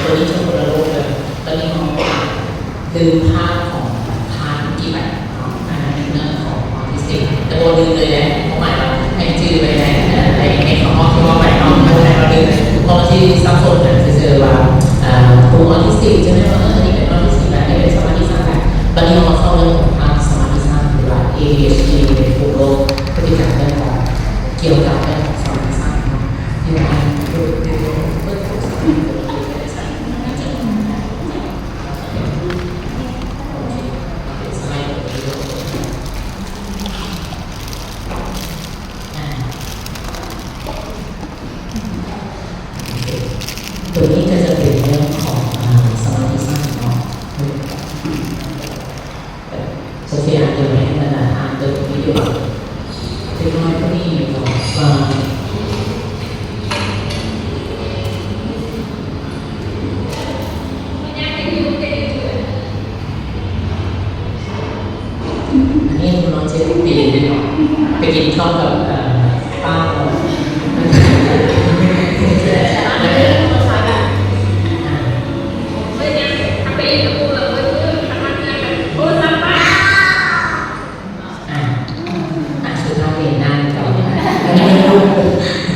ຕົວນີ້ຈະຄົນລະໂລກເລີຍ. ຕອນນີ້ເຮົາລືມພາບຂອງພາດທີ່ໄປເນາະ ອັນນັ້ນເລື່ອງຂອງອອທິສຕິກ ແຕ່ບໍ່ລືມເລີຍເດ້ ຄວາມໝາຍວ່າໃຫ້ຈື່ໄວ້ໃນ ໃນ ໃນຄຳເວົ້າທີ່ເວົ້າໄປເນາະ ບໍ່ແມ່ນວ່າລືມ ເພາະມັນຊິສັບສົນກັນຊື່ໆວ່າ ເອີ ຜູ້ອອທິສຕິກຈະແມ່ນວ່າ ເອີ ອັນນີ້ເປັນອອທິສຕິກ ອັນນີ້ເປັນສະມາທິສັ້ນ. ບັດນີ້ເຮົາມາເຂົ້າເລື່ອງຂອງພາດສະມາທິສັ້ນ ຫຼືວ່າ ເອດີເອັດດີ ເປັນກຸ່ມໂລກພຶດຕິກຳເລື່ອງຂອງ ກ່ຽວກັບເລື່ອງຂອງສະມາທິສັ້ນເນາະ ທີ່ວ່າເບິ່ງ ເບິ່ງ ເບິ່ງ ຕົວນີ້ກໍຈະເປັນເລື່ອງຂອງ ອາ ສະມາທິສັ້ນເນາະ. ໂອເຄ ອາ ດຽວໃຫ້ບັນດາທ່ານເບິ່ງວິດີໂອເລັກນ້ອຍເທົ່ານີ້ກ່ອນວ່າ ອັນນີ້ອາຍຸນ້ອຍເຈັດປີເນາະ ໄປກິນເຂົ້າກັບ ເອີ ປ້າເນາະ. ອ່າ ອັນສຸດທ້າຍເປັນນາງເກົ່າ ອັນນີ້ໄວລຸ້ນ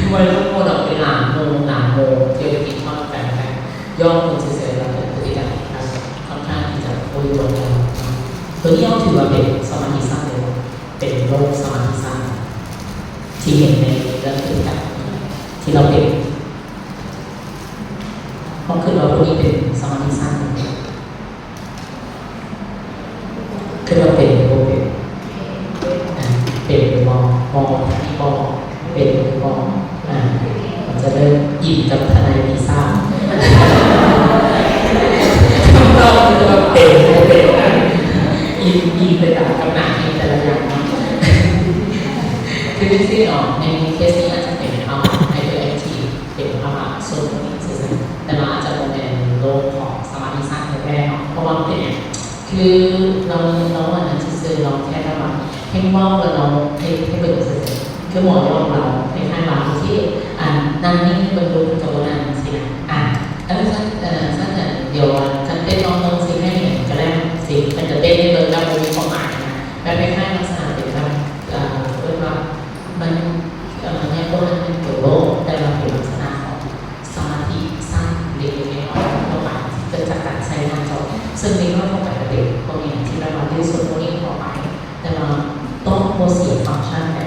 ໄວລຸ້ນໂມດອກ ເປັນຫຼານໂມ ຫຼານໂມ ທີ່ໄປກິນເຂົ້ານຳກັນ ຍ້ອນຄົນຊື່ໆ ແລ້ວເປັນພຶດຕິກຳທີ່ຄ່ອນຂ້າງທີ່ຈະໂອ້ຍວນກັນເນາະ. ຕົວນີ້ເຮົາຖືວ່າເປັນສະມາທິສັ້ນເລີຍ ເປັນໂລກສະມາທິສັ້ນທີ່ເຫັນໃນເລື່ອງພຶດຕິກຳທີ່ເຮົາເປັນ. ເຮົາຄິດວ່າຜູ້ນີ້ເປັນສະມາທິສັ້ນ ຄືວ່າເປັນ ບໍ່ເປັນ ອ່າ ເປັນ ບໍ່ ບໍ່ ບໍ່ ເປັນ ບໍ່ ອ່າ ມັນຈະເລີ່ມອິນກັບທະນາຍວີຊາ ຄຳຕອບຄືວ່າເປັນ ບໍ່ເປັນ ອ່າ ອິນ ອິນໄປຕາມກັບໜ້າທີ່ແຕ່ລະຢ່າງເນາະ. ຄືຈັ່ງຊີ້ເນາະ ໃນເຄສນີ້ອາດຈະເປັນເຮົາໃຫ້ໂດຍແອັກທີ ເປັນພາວະໂຊນນີ້ຊື່ໆ ແຕ່ວ່າອາດຈະບໍ່ແມ່ນໂລກຂອງສະມາທິສັ້ນແທ້ໆເນາະ ເພາະວ່າມັນເປັນຫຍັງ ຄືລາວ ລາວອັນນັ້ນຊື່ໆ ລາວແຄ່ແບບວ່າແຮ່ງເວົ້າ ແລ້ວລາວໃຫ້ ໃຫ້ເບິ່ງຊື່ໆ ຄືໝໍຢອກລາວ ຄ້າຍໆວ່າ ໂອເຄ ອັນ ນັ່ງນີ້ເບິ່ງດູ ເພິ່ນກໍບໍ່ນັ່ງຊີ້ນະ ອ່າ ເອີ ຊັ້ນ ເອີ ຊັ້ນ ອັນ ດຽວ ອັນ ຄັນເຕັ້ນລອງເບິ່ງ ຊິໃຫ້ອັນ ກໍແລ້ວ ຊິ ເພິ່ນກໍເຕັ້ນໃຫ້ເບິ່ງ ແລ້ວບໍ່ມີຄວາມໝາຍນະ ແບບຄ້າຍໆລັກສະນະເປັນແບບ ເອີ ເອີ້ນວ່າ ມັນ ເອີ ຍັງບໍ່ທັນແມ່ນໂຕໂລກ ແຕ່ວ່າເປັນລັກສະນະຂອງສະມາທິສັ້ນເລັກໆນ້ອຍໆທົ່ວໄປ ທີ່ເກີດຈາກການໃຊ້ໜ້າຈໍ ເຊິ່ງເດັກນ້ອຍທົ່ວໄປກໍເປັນພວກນີ້ນະ ທີ່ແບບວ່າດື້ສົດພວກນີ້ທົ່ວໄປ ແຕ່ວ່າຕ້ອງບໍ່ເສຍຟັງຊັນໄປ.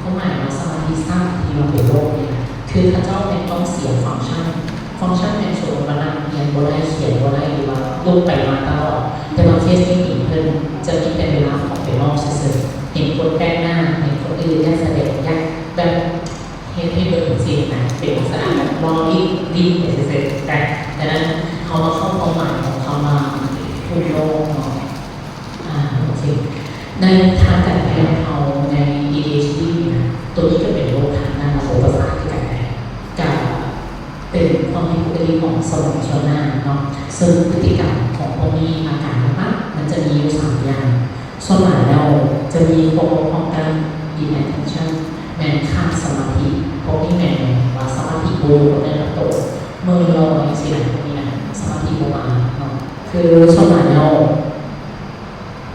ຄວາມໝາຍວ່າສະມາທິສັ້ນທີ່ວ່າເປັນໂລກນີ້ນະ ຄືເຂົາເຈົ້າແມ່ນຕ້ອງເສຍຟັງຊັນ ຟັງຊັນແມ່ນສົມມຸດວ່ານັກຮຽນບໍ່ໄດ້ ຂຽນບໍ່ໄດ້ ຫຼືວ່າລຸກໄປມາຕະຫຼອດ ແຕ່ວ່າເຄສນີ້ເພິ່ນຈະມີແຕ່ເວລາອອກໄປນອກຊື່ໆ ເຫັນຄົນແປກໜ້າ ເຫັນຄົນອື່ນ ຢາກສະແດງ ຢາກແບບເຮັດໃຫ້ເບິ່ງຊີ້ນະ ເປັນລັກສະນະແບບເວົ້າຫຼິ້ນ ຫຼິ້ນໄປຊື່ໆ. ແຕ່ ແຕ່ນັ້ນເຮົາມາເຂົ້າຄວາມໝາຍຂອງຄຳວ່າທຸກໂລກເນາະ. ອ່າ ໂອເຄ ໃນທາງການແພດເຮົາໃນ ເອດີເອັດດີ ນີ້ນະ ໂຕນີ້ກໍເປັນໂລກທາງດ້ານລະບົບປະສາດຄືກັນນະ ກະເປັນຄວາມຜິດປົກກະຕິຂອງສະໝອງສ່ວນໜ້າເນາະ ເຊິ່ງພຶດຕິກຳຂອງພວກນີ້ ອາການຫຼັກໆ ມັນຈະມີຢູ່ສາມຢ່າງ. ສ່ວນຫຼາຍແລ້ວຈະມີຄວາມບົກຜ່ອງດ້ານ inattention ແມ່ນຂາດສະມາທິ ພວກນີ້ແມ່ນວ່າສະມາທິບໍ່ຢູ່ກັບເນື້ອກັບໂຕ ເມີລອຍຊີ້ນະ ພວກນີ້ນະ ສະມາທິບໍ່ມາເນາະ ຄືສ່ວນຫຼາຍແລ້ວ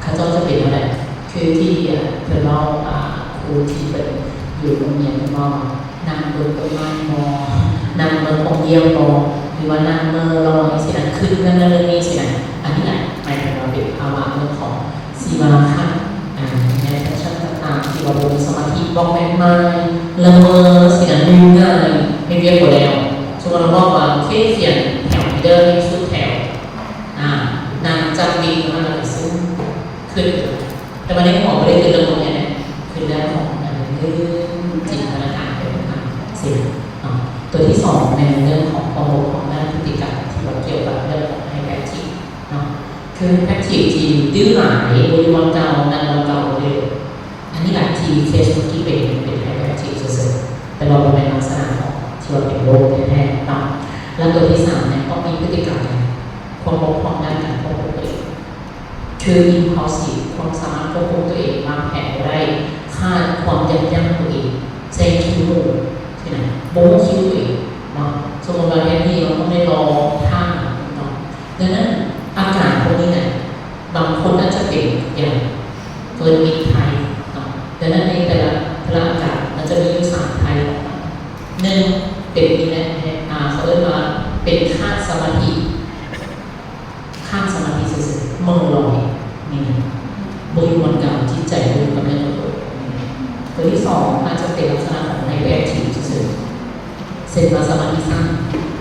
ເຂົາເຈົ້າຈະເປັນແນວໃດ? ຄືທີ່ ອ່າ ເພິ່ນເວົ້າ ອ່າ ຄູທີ່ເພິ່ນຢູ່ໂຮງຮຽນເພິ່ນເວົ້າວ່າ ນັ່ງເບິ່ງຕົ້ນໄມ້ບໍ ນັ່ງເບິ່ງປ່ອງຢ້ຽມບໍ ຫຼືວ່ານັ່ງເມີລອຍຊີ້ນະ ຄິດເລື່ອງນັ້ນເລື່ອງນີ້ຊີ້ນະ. ອັນນີ້ແຫຼະ ໝາຍເຖິງວ່າເປັນພາວະເລື່ອງຂອງຊີວະລະຄະ ອ່າ ໃນແພດຊັນຕ່າງໆ ທີ່ວ່າບໍ່ມີສະມາທິ ວອກແວກມາຍ ລະເມີຊີ້ນະ ລືມງ່າຍ ເຮັດວຽກບໍ່ແລ້ວ. ສົມມຸດເຮົາບອກວ່າ ໂອເຄ ຂຽນແຖວນີ້ເດີ ໃຫ້ສຸດແຖວ ອ່າ ນັ່ງຈັບຕິ້ງຢູ່ຫັ້ນ ແລ້ວກໍຊຶມ ຄຶດ ແຕ່ວ່າໃນຫົວບໍ່ໄດ້ຄຶດເລື່ອງພວກນີ້ນະ ຄຶດເລື່ອງຂອງອັນອື່ນ ຈິນຕະນາການໄປຕ່າງໆ ຊີ້ນະເນາະ. ຕົວທີສອງແມ່ນເລື່ອງຂອງຄວາມບົກຜ່ອງດ້ານພຶດຕິກຳ ທີ່ວ່າກ່ຽວກັບເລື່ອງຂອງ hyperactive ເນາະ ຄື hyperactive ທີ່ດື້ຫຼາຍ ບໍ່ຢູ່ບ່ອນເກົ່າ ນັ່ງບ່ອນເກົ່າບໍ່ໄດ້ເລີຍ. ອັນນີ້ແຫຼະທີ່ເຄສເມື່ອກີ້ເປັນ ເປັນ hyperactive ຊື່ໆ ແຕ່ວ່າບໍ່ແມ່ນລັກສະນະຂອງທີ່ວ່າເປັນໂລກແທ້ໆເນາະ. ແລ້ວຕົວທີສາມແມ່ນຕ້ອງມີພຶດຕິກຳ ຄວາມບົກຜ່ອງດ້ານການຄວບຄຸມຕົວເອງ ຄື impulsive ຄວາມສາມາດຄວບຄຸມຕົວເອງ ວາງແຜນບໍ່ໄດ້ ຂາດຄວາມຍັບຢັ້ງຕົວເອງ ແຊງຄິວໝູ່ຊີ້ນະ ບໍ່ຮູ້ຄິວຕົວເອງເນາະ. ສົມມຸດວ່າແທນທີ່ເຮົາຕ້ອງໄດ້ລໍຖ້າ ໜຶ່ງ ເປັນອີແລະ ອ່າ ເຂົາເອີ້ນວ່າເປັນຂາດສະມາທິ ຂາດສະມາທິຊື່ໆ ເມີລອຍ ນີ້ນະ ບໍ່ຢູ່ບ່ອນເກົ່າ ຈິດໃຈບໍ່ຢູ່ກັບເນື້ອກັບຕົວ. ໂຕທີສອງ ອາດຈະເປັນລັກສະນະຂອງໄຮເປີແອັກທີຟຊື່ໆ ເຊັ່ນວ່າສະມາທິສັ້ນ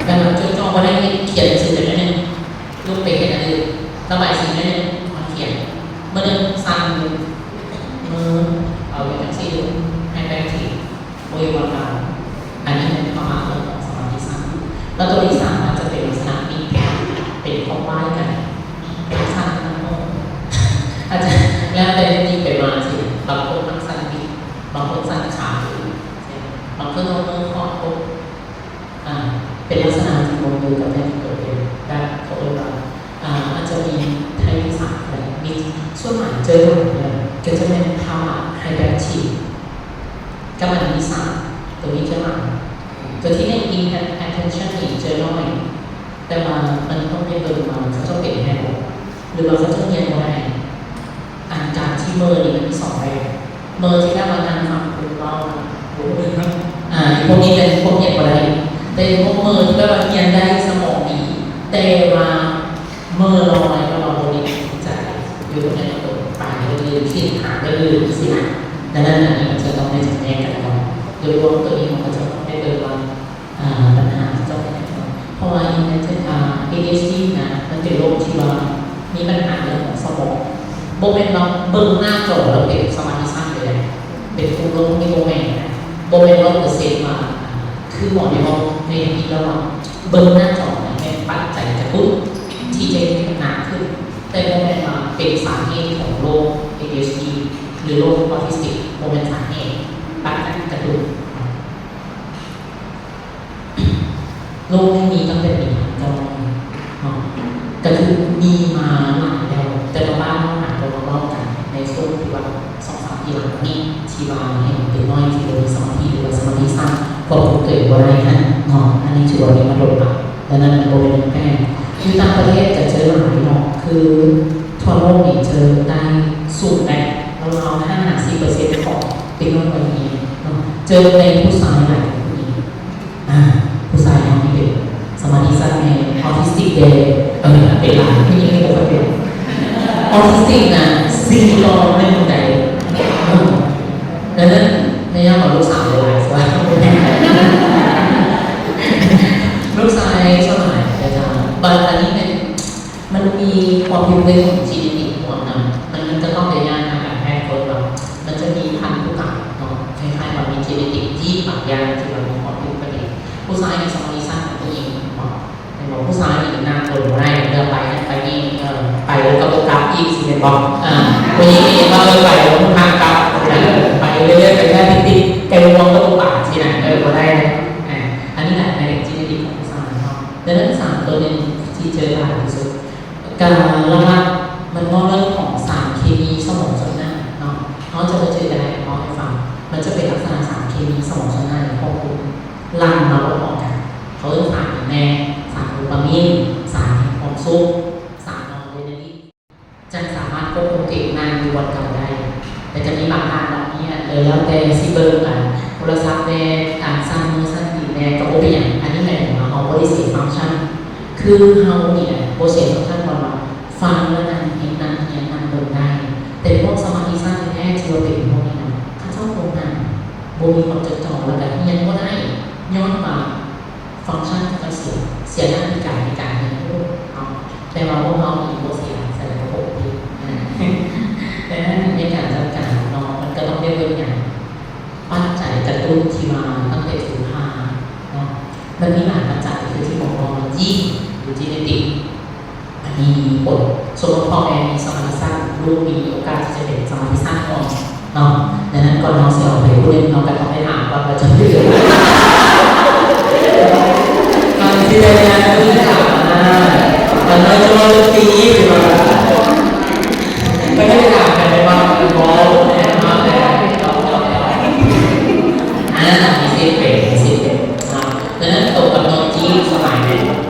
ແບບວ່າຈົດຈ່ອງບໍ່ໄດ້ ຂຽນໜັງສືໄປໜ້ອຍໜຶ່ງ ລຸກໄປເຮັດອັນອື່ນ ລະບາຍສີໜ້ອຍໜຶ່ງ ມາຂຽນ ມື້ໜຶ່ງສັ່ນ ມືເອົາຢູ່ຈັ່ງຊີ້ ໄຮເປີແອັກທີຟ ບໍ່ຢູ່ບ່ອນເກົ່າ. ອັນນີ້ແມ່ນພາວະເລື່ອງຂອງສະມາທິສັ້ນ. ແລ້ວໂຕທີສາມ ອາດຈະເປັນລັກສະນະມິດແພັດ ເປັນຄອບປ້າຍກັນ ຂາສັ້ນຂາໂນ້ ອາດຈະແລ້ວແຕ່ຈິງໄປມາຊີ້ນະ ບາງຄົນມັກສັ້ນມິດ ບາງຄົນສັ້ນຂາ ບາງຄົນເອົາມືຂອດອົກ ອ່າ ເປັນລັກສະນະທີ່ບໍ່ຢູ່ກັບແທ້ທີ່ຕົວເອງ ແບບເຂົາເອີ້ນວ່າ ອ່າ ອາດຈະມີໄທທີ່ສາມແບບມີ ສ່ວນຫຼາຍເຈີຫຼາຍເລີຍ ກໍຈະແມ່ນພາວະໄຮເປີແອັກທີຟ ກັບອັນທີສາມ ໂຕນີ້ຈະຫຼາຍ. ໂຕທີໜຶ່ງ attention ນີ້ຈະໜ້ອຍ ແຕ່ວ່າມັນຕ້ອງໄດ້ເບິ່ງວ່າເຂົາເຈົ້າເປັນແທ້ບໍ່ ຫຼືວ່າເຂົາເຈົ້າຮຽນບໍ່ໄດ້. ອັນການທີ່ເມີນີ້ມັນມີສອງແບບ ມີທີ່ແບບວ່ານັ່ງຟັງຄົນເວົ້າ ອ່າ ອີພວກນີ້ແມ່ນພວກຮຽນບໍ່ໄດ້ ແຕ່ພວກມີທີ່ແບບວ່າຮຽນໄດ້ ສະໝອງດີ ແຕ່ວ່າ ເມີລອຍ ແບບວ່າບໍ່ມີຈິດໃຈ ຢູ່ກັບແນວໂຕ ໄປເລື່ອຍໆ ຄິດຫາເລື່ອຍໆ ຈັ່ງຊີ້ນະ. ດັ່ງນັ້ນ ອັນນີ້ມັນຈະຕ້ອງໄດ້ຈຳແນກກັນກ່ອນ. ໂດຍລວມໂຕນີ້ມັນກໍຈະຕ້ອງໄດ້ເບິ່ງວ່າ ອ່າ ບັນຫາຈະຕ້ອງເປັນຫຍັງເນາະ. ເພາະວ່າ ເອດີເອັດດີ ນະ ມັນເປັນໂລກທີ່ວ່າມີບັນຫາເລື່ອງຂອງສະໝອງ. ບໍ່ແມ່ນວ່າເບິ່ງໜ້າຈໍແລ້ວເປັນສະມາທິສັ້ນໄປເລີຍ ເປັນກຸ່ມໂລກນີ້ບໍ່ແມ່ນນະ. ບໍ່ແມ່ນຮ້ອຍເປີເຊັນວ່າ ຄືໝໍໄດ້ເວົ້າໃນທຳອິດແລ້ວວ່າ ເບິ່ງໜ້າຈໍນະແມ່ນປັດໄຈກະຕຸ້ນທີ່ຈະເຮັດໃຫ້ມັນໜັກຂຶ້ນ ແຕ່ບໍ່ແມ່ນວ່າເປັນສາເຫດຂອງໂລກ ເອດີເອັດດີ ຫຼືໂລກອອທິສຕິກ ບໍ່ແມ່ນສາເຫດ ປັດໄຈກະຕຸ້ນ. ໂລກນີ້ມີຕັ້ງແຕ່ປີພັນເກົ້າຮ້ອຍເນາະ ກະຄືມີມາຫຼາຍແລ້ວ ແຕ່ວ່າບ້ານເຮົາຫາບໍ່ມາເວົ້າກັນໃນຊ່ວງທີ່ວ່າ ສອງສາມປີຫຼັງມານີ້ ທີ່ວ່າເຫັນເດັກນ້ອຍທີ່ບໍ່ມີສະມາທິ ຫຼືວ່າສະມາທິສັ້ນ ຄວບຄຸມຕົວເອງບໍ່ໄດ້ຫັ້ນເນາະ ອັນນີ້ຖືວ່າມີມາດົນລະ ແລະນັ້ນມັນບໍ່ແມ່ນເລື່ອງແປກ. ຢູ່ຕ່າງປະເທດກະເຈີຫຼາຍເນາະ ຄືທົ່ວໂລກນີ້ເຈີໄດ້ສູງໄດ໋ ລາວໆ ຫ້າຫາສິບເປີເຊັນຂອງເດັກນ້ອຍວັຍນີ້ເນາະ ເຈີໃນຜູ້ຊາຍຫຼາຍກວ່າຜູ້ຍິງ. ອ່າ ຜູ້ຊາຍເຮົານີ້ເປັນສະມາທິສັ້ນແດ່ ອອທິສຕິກແດ່ ເອີ ເປັນຫຼາຍ ຜູ້ຍິງນີ້ບໍ່ຄ່ອຍເປັນ. ອອທິສຕິກນະ ສີ່ຕໍ່ໜຶ່ງໃດ໋ ເອີ ແລ້ວນັ້ນ ແມ່ຍ່າຂອງລູກສາວຫຼາຍໆ ສ່ວນ ລູກຊາຍສ່ວນຫຼາຍ ອາຈານ ບັດອັນນີ້ແມ່ນ ມັນມີຄວາມຜິດປະເພດຂອງຈີເນຕິກຮ່ວມນຳ ມັນ ມັນຈະຕ້ອງໄດ້ຍ່າງທາງການແພດ ເພາະວ່າມັນຈະມີພັນທຸກຳເນາະ ຄ້າຍໆວ່າມີຈີເນຕິກຢີນບາງຢ່າງທີ່ວ່າມີຄວາມຜິດປະເພດ. ຜູ້ຊາຍນີ້ສະມາທິສັ້ນກວ່າຜູ້ຍິງເນາະ ແມ່ນບໍ່? ຜູ້ຊາຍນີ້ນາງດົນບໍ່ໄດ້ ເທື່ອໄປນັ້ນໄປນີ້ ເອີ ໄປແລ້ວກໍບໍ່ກັບອີກ ຊິແມ່ນບໍ່? ອ່າ ຜູ້ຍິງນີ້ວ່າ ເອີ ໄປແລ້ວບໍ່ທັນກັບ ໄປເລື້ອຍໆ ໄປແທ້ຕິດໆ ໄກງວງກໍບໍ່ປານຊີ້ນະ ເອີ ບໍ່ໄດ້ນະ. ອ່າ ອັນນີ້ແຫຼະ ແມ່ນຈີເນຕິກຂອງຜູ້ຊາຍເນາະ. ດັ່ງນັ້ນສາມໂຕນີ້ທີ່ເຈີຫຼາຍທີ່ສຸດ ກະຫຼັກໆ ມັນເວົ້າເລື່ອງຂອງສານເຄມີສະໝອງສ່ວນໜ້າເນາະ ເຮົາຈະບໍ່ຈື່ກະໄດ້ ເວົ້າໃຫ້ຟັງ ມັນຈະເປັນລັກສະນະສານເຄມີສະໝອງສ່ວນໜ້າໃນຄວບຄຸມຫຼັ່ງມາພ້ອມກັນ ເຂົາເອີ້ນສານຫຍັງແດ່ ສານໂດປາມີນ ສານແຫ່ງຄວາມສຸກ ສານນໍເດນາລີນ ຈັ່ງສາມາດຄວບຄຸມຕົວເອງນັ່ງຢູ່ບ່ອນເກົ່າໄດ້. ແຕ່ຈະມີບາງທ່ານເນາະ ເອີ ແລ້ວແຕ່ຊິເບິ່ງກັນ ໂທລະສັບແດ່ ການສັ່ນມືສັ່ນຕີນແດ່ ກໍບໍ່ເປັນຫຍັງ ອັນນີ້ໝາຍເຖິງວ່າເຮົາບໍ່ໄດ້ເສຍຟັງຊັນ ຄືເຮົານີ້ແຫຼະບໍ່ເສຍຟັງຊັນ ບ່ອນວ່າຟັງແລ້ວນັ່ງເຮັດ ນັ່ງຮຽນ ນັ່ງເບິ່ງໄດ້. ແຕ່ພວກສະມາທິສັ້ນແທ້ໆ ທີ່ວ່າເປັນພວກນີ້ນະ ເຂົາເຈົ້າຄົງນັ່ງ ບໍ່ມີຄວາມຈົດຈ່ອງ ແລ້ວກະຮຽນບໍ່ໄດ້ ຍ້ອນວ່າຟັງຊັນເຂົາເຈົ້າເສຍ ເສຍໜ້າທີ່ການໃນການຮຽນຮູ້ເນາະ. ແຕ່ວ່າພວກເຮົານີ້ບໍ່ເສຍ ສະແດງວ່າປົກຕິ ແຕ່ໃນການຈັດການເນາະ ມັນກະຕ້ອງໄດ້ເບິ່ງຫຍັງ ປັດໄຈກະຕຸ້ນທີ່ວ່າຕັ້ງແຕ່ຖືພາເນາະ ມັນມີຫຼາຍປັດໄຈ ຄືທີ່ໝໍບອກວ່າ ຈີນ ຫຼື ຈີເນຕິກ ອັນນີ້ມີຜົນ. ສົມມຸດພໍ່ແມ່ມີສະມາທິສັ້ນ ລູກມີໂອກາດທີ່ຈະເປັນສະມາທິສັ້ນກ່ອນເນາະ. ດັ່ງນັ້ນ ກ່ອນເຮົາຊິເອົາໃຜຜູ້ໜຶ່ງ ເຮົາກະຕ້ອງໄດ້ຖາມກ່ອນວ່າຈະເປັນ ກ່ອນຊິໄດ້ງານ ຕ້ອງໄດ້ຖາມ ອ່າ ມັນນ້ອຍຈະເວົ້າເລື່ອງຕີ ຫຼືວ່າ ໄປເຮັດການໄປເວົ້າກັນບໍ່ແມ່ນວ່າແບບ ອ່າ ມີສິດເປັນ ມີສິດເປັນເນາະ. ດັ່ງນັ້ນ ໂຕກຳນົດຈີນສ່ວນຫຼາຍແມ່ນ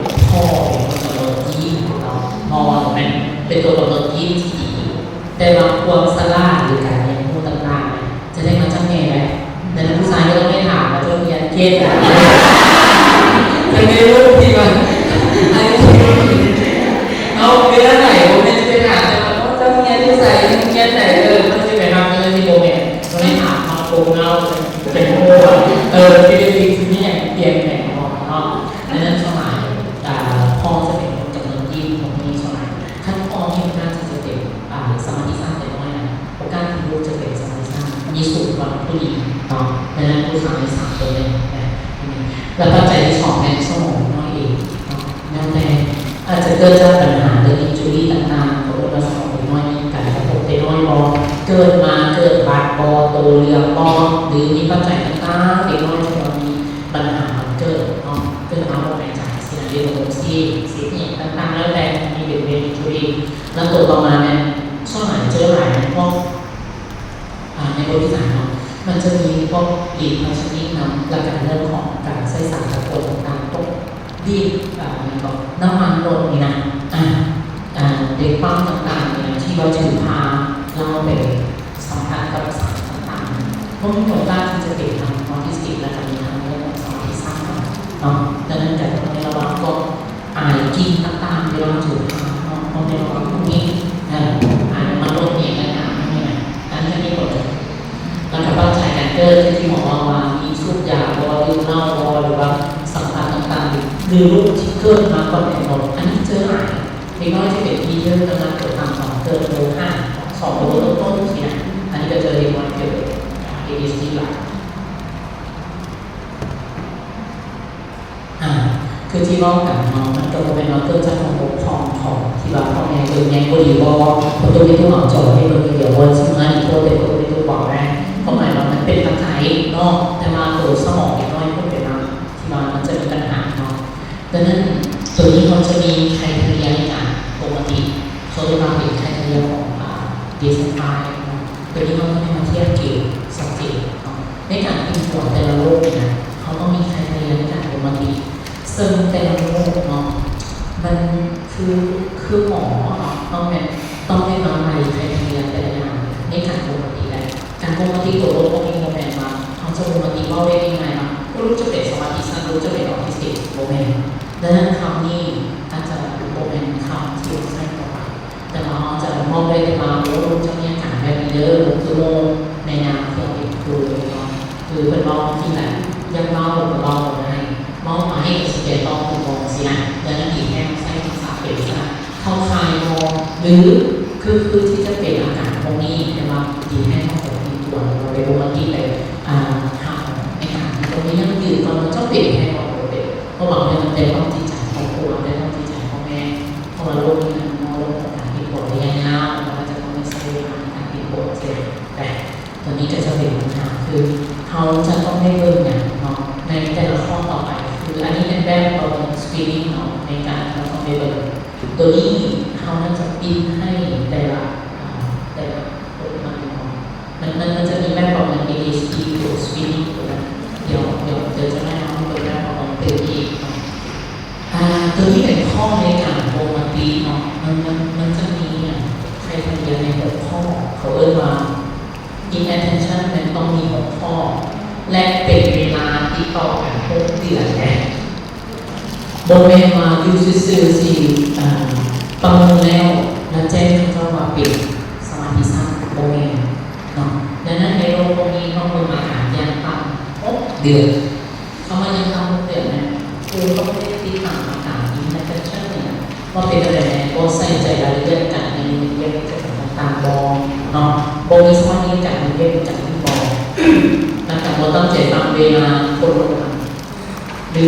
ພໍ່ເປັນຄົນກຳນົດຈີນເນາະ ພໍ່ແມ່ນເປັນໂຕກຳນົດຈີນທີ່ດີ ແຕ່ວ່າຄວາມສະຫຼາດ ຫຼື ການຮຽນຮູ້ຕ່າງໆ ຈະໄດ້ມາຈາກແມ່ໄດ໋. ດັ່ງນັ້ນ ຜູ້ຊາຍກໍຕ້ອງໄດ້ຖາມວ່າເຈົ້າຮຽນເກັ່ງ ຈະມີລູກທີ່ວ່າ ອັນນີ້ ເອົາເວລາໄດ້ ບໍ່ແມ່ນຊິໄປຖາມ ແຕ່ວ່າ ເຈົ້າຮຽນຢູ່ໃສ ໂຮງຮຽນໃດ ເອີ ມັນຊິໄປຮັບ ມັນຊິບໍ່ແມ່ນ ກໍເລີຍຖາມເຮົາ ໂກງເຮົາ ເປັນໂກງ ເອີ ຊິໄດ້ ຊິມີຫຍັງປ່ຽນແປງບໍ່ເນາະ. ດັ່ງນັ້ນ ສ່ວນຫຼາຍ ອ່າ ພໍ່ຈະເປັນຄົນກຳນົດ ທີ່ພວກນີ້ສ່ວນຫຼາຍ ຄັນພໍ່ມີໂອກາດທີ່ຈະເປັນ ອ່າ ສະມາທິສັ້ນແຕ່ນ້ອຍນະ ໂອກາດທີ່ລູກຈະເປັນສະມາທິສັ້ນມີສູງກວ່າຜູ້ຍິງເນາະ. ດັ່ງນັ້ນ ຜູ້ຊາຍສາມຄົນເລີຍນະ. ແລ້ວປັດໄຈທີສອງແມ່ນສະໝອງເດັກນ້ອຍເອງເນາະ ແນວແຕ່ ອາດຈະເກີດຈາກບັນຫາເລື່ອງ injury ຕ່າງໆ ເຂົາເອີ້ນວ່າສະໝອງເດັກນ້ອຍມີການກະທົບແຕ່ນ້ອຍບໍ່ ເກີດມາເກີດບາດບໍ່ ໂຕເຫຼືອງບໍ່ ຫຼື ມີປັດໄຈຕ່າງໆ ເດັກນ້ອຍທີ່ວ່າມີບັນຫາເກີດເນາະ ເກີດມາບໍ່ຫາຍໃຈ ຊິເປັນໂລກຊີ້ ຊິເປັນຫຍັງຕ່າງໆ ແລ້ວແຕ່ ອັນນີ້ເປັນ brain injury. ແລ້ວໂຕຕໍ່ມາແມ່ນ ສ່ວນຫຼາຍເຈີຫຼາຍແມ່ນພວກ ອ່າ ໃນບໍລິສັດເນາະ ມັນຈະມີພວກ lead poisoning ນຳ ແລ້ວກະເລື່ອງຂອງການໃຊ້ສານຕະກວນຕ່າງໆ ຕົກ ດີດ ອ່າ ຫຍັງກໍ ນ້ຳມັນລົດນີ້ນະ ອ່າ ອ່າ ເດັກປ້ຳຕ່າງໆນີ້ນະ ທີ່ວ່າຖືພາເຫຼົ້າໄປສຳຜັດກັບສານຕ່າງໆ ເພາະມີໂອກາດທີ່ຈະເປັນທັງ autistic ແລ້ວກໍມີທັງເລື່ອງຂອງ autism ເນາະ. ດັ່ງນັ້ນ ການຕ້ອງໄດ້ລະວັງພວກ ອາຍກິ່ນຕ່າງໆ ເວລາເຮົາຖືພາເນາະ ຕ້ອງໄດ້ລະວັງພວກນີ້ ເອີ ອາຍນ້ຳມັນລົດອີ່ຫຍັງຕ່າງໆ ພວກນີ້ນະ ອັນນີ້ກໍມີຜົນກະທົບ. ແລ້ວກໍປັດໄຈການເກີດ ທີ່ໝໍເວົ້າວ່າ ມີສູບຢາບໍ່ ດື່ມເຫຼົ້າບໍ່ ຫຼືວ່າສຳພັດຕ່າງໆ ຫຼືລູກທີ່ເກີດມາກ່ອນກຳນົດ ອັນນີ້ເຈີຫຼາຍ. ເດັກນ້ອຍທີ່ເປັນ preterm ນ້ຳໜັກຕົວຕ່ຳຕອນເກີດ ໂລຫ້າ ສອງໂລຕົ້ນໆ ຊີ້ນະ ອັນນີ້ກໍເຈີເດັກນ້ອຍເກີດ ADHD ຫຼາຍ. ອ່າ ຄືທີ່ເວົ້າກັນເນາະ ມັນກໍບໍ່ແມ່ນວ່າເກີດຈາກຄວາມບົກຜ່ອງຂອງທີ່ວ່າພໍ່ແມ່ເບິ່ງແຍງບໍ່ດີບໍ່ ພໍ່ຕູ້ແມ່ຕູ້ເອົາຈໍໃຫ້ເບິ່ງຢ່າງດຽວ ບໍ່ຊິເມືອນີ້ໂທດແຕ່ພໍ່ຕູ້ແມ່ຕູ້ບໍ່ໄດ້ ຄວາມໝາຍວ່າມັນເປັນປັດໄຈເນາະ ແຕ່ວ່າໂຕສະໝອງເດັກນ້ອຍເພິ່ນເປັນວ່າ ທີ່ວ່າມັນຈະມີບັນຫາເນາະ. ດັ່ງນັ້ນ ໂຕນີ້ເຮົາຈະມີ criteria ໃນການປົກກະຕິ ເຂົາເອີ້ນວ່າເປັນ criteria ຂອງ ອ່າ DSM five ເນາະ ໂຕນີ້ເຮົາຈະໄດ້ມາທຽບເກນຊັດເຈນເນາະ ໃນການປິ່ນປົວແຕ່ລະໂລກນີ້ນະ ເຮົາຕ້ອງມີ criteria ໃນການປົກກະຕິ ເຊິ່ງແຕ່ລະໂລກເນາະ ມັນຄື ຄືໝໍເນາະ ຕ້ອງແມ່ນ ຕ້ອງໄດ້ມາໄລ່ criteria ແຕ່ລະຢ່າງໃນການປົກກະຕິໄດ້. ການປົກກະຕິໂຕໂລກພວກນີ້ບໍ່ແມ່ນວ່າເຮົາຈະປົກກະຕິ ເວົ້າໄດ້ງ່າຍໆວ່າ ໂອ້ ລູກຈະເປັນສະມາທິສັ້ນ ລູກຈະເປັນ autistic ບໍ່ແມ່ນ. ດັ່ງນັ້ນ ຄຳນີ້ອາດຈະບໍ່ແມ່ນຄຳທີ່ເຮົາໃຊ້ທົ່ວໄປ ແຕ່ວ່າເຮົາຈະບອກໄດ້ແຕ່ວ່າ ໂອ້ ລູກຈະມີອາການແບບນີ້ເດີ ບໍ່ຄືໝູ່ ໃນນາມທີ່ເຮົາເປັນຄູເນາະ ຄືເພິ່ນເວົ້າກິນໄດ້ ຢາກເວົ້າກໍເວົ້າບໍ່ໄດ້ ເວົ້າໄປກໍຊິແກ່ຕ້ອງຖືກບອກຊີ້ນະ. ດັ່ງນັ້ນ ດີແທ້ເຮົາໃຊ້ພາສາເປັນຊະ ເຂົ້າຂ່າຍບໍ່ ຫຼື ຄື ຄືທີ່ຈະເປັນອາການພວກນີ້ ແຕ່ວ່າດີແທ້ເຮົາໄປປິ່ນປົວ ຫຼືວ່າໄປປົກກະຕິ ໄປ ອ່າ ຫາໝໍໃນການທີ່ບໍ່ໄດ້ຢັ້ງຢືນກ່ອນວ່າເຈົ້າເປັນແທ້ບໍ່ ຫຼືບໍ່ເປັນ ເພາະບາງເທື່ອມັນແຕ່ຄວາມຈິດໃຈຂອງຄົວ ແຕ່ຄວາມຈິດໃຈຂອງແມ່ ເພາະວ່າໂລກນີ້ມັນເວົ້າເລື່ອງຂອງການປິ່ນປົວໄລຍະຍາວ ແລ້ວມັນຈະຕ້ອງໄດ້ໃຊ້ເວລາໃນການປິ່ນປົວ ຈັ່ງຊີ້ນະ. ໂຕນີ້ກໍຈະເປັນບັນຫາ ຄືເຮົາຈະຕ້ອງໄດ້ເບິ່ງຫຍັງເນາະ ໃນແຕ່ລະຂໍ້ຕໍ່ໄປ ຄືອັນນີ້ແມ່ນແບບປະເມີນ screening ເນາະ ໃນການທີ່ເຮົາຕ້ອງໄດ້ເບິ່ງ ໂຕນີ້ເຮົາໜ້າຈະປິ່ນໃຫ້ແຕ່ລະ ອ່າ ແຕ່ລະຄົນມາເນາະ ມັນ ມັນ ມັນຈະມີແບບປະເມີນ ADHD ຕົວ screening ຕົວນັ້ນ ດຽວ ດຽວ ດຽວຈະມາເວົ້າເລື່ອງແບບປະເມີນຕື່ມອີກເນາະ. ອ່າ ໂຕນີ້ເປັນຂໍ້ໃນການປົກກະຕິເນາະ ມັນ ມັນ ມັນຈະມີ criteria ໃນຫົກຂໍ້ ເຂົາເອີ້ນວ່າ inattention ແມ່ນຕ້ອງມີຫົກຂໍ້ ແລະ ເປັນເວລາຕິດຕໍ່ກັນຫົກເດືອນແດ່ ບໍ່ແມ່ນວ່າຢູ່ຊື່ໆ ຊິ ອ່າ ປະເມີນແລ້ວ ແລ້ວແຈ້ງເຂົາເຈົ້າວ່າເປັນສະມາທິສັ້ນ ບໍ່ແມ່ນເນາະ. ດັ່ງນັ້ນ ໃນໂລກພວກນີ້ຕ້ອງເບິ່ງອາການຢ່າງຕ່ຳຫົກເດືອນ. ຄຳວ່າຢ່າງຕ່ຳຫົກເດືອນນັ້ນ ຄືຕ້ອງໄດ້ຕິດຕາມອາການ inattention ນີ້ນະ ວ່າເປັນແນວໃດແດ່ ບໍ່ໃສ່ໃຈລາຍລະອຽດການເຮັດວຽກກິດຈະກຳຕ່າງໆບໍ່ເນາະ ບໍ່ມີສະມາທິໃນການເຮັດວຽກກິດຈະກຳບໍ່ ແລ້ວກໍບໍ່ຕັ້ງໃຈຟັງເວລາຄົນລົງມາ ຫຼື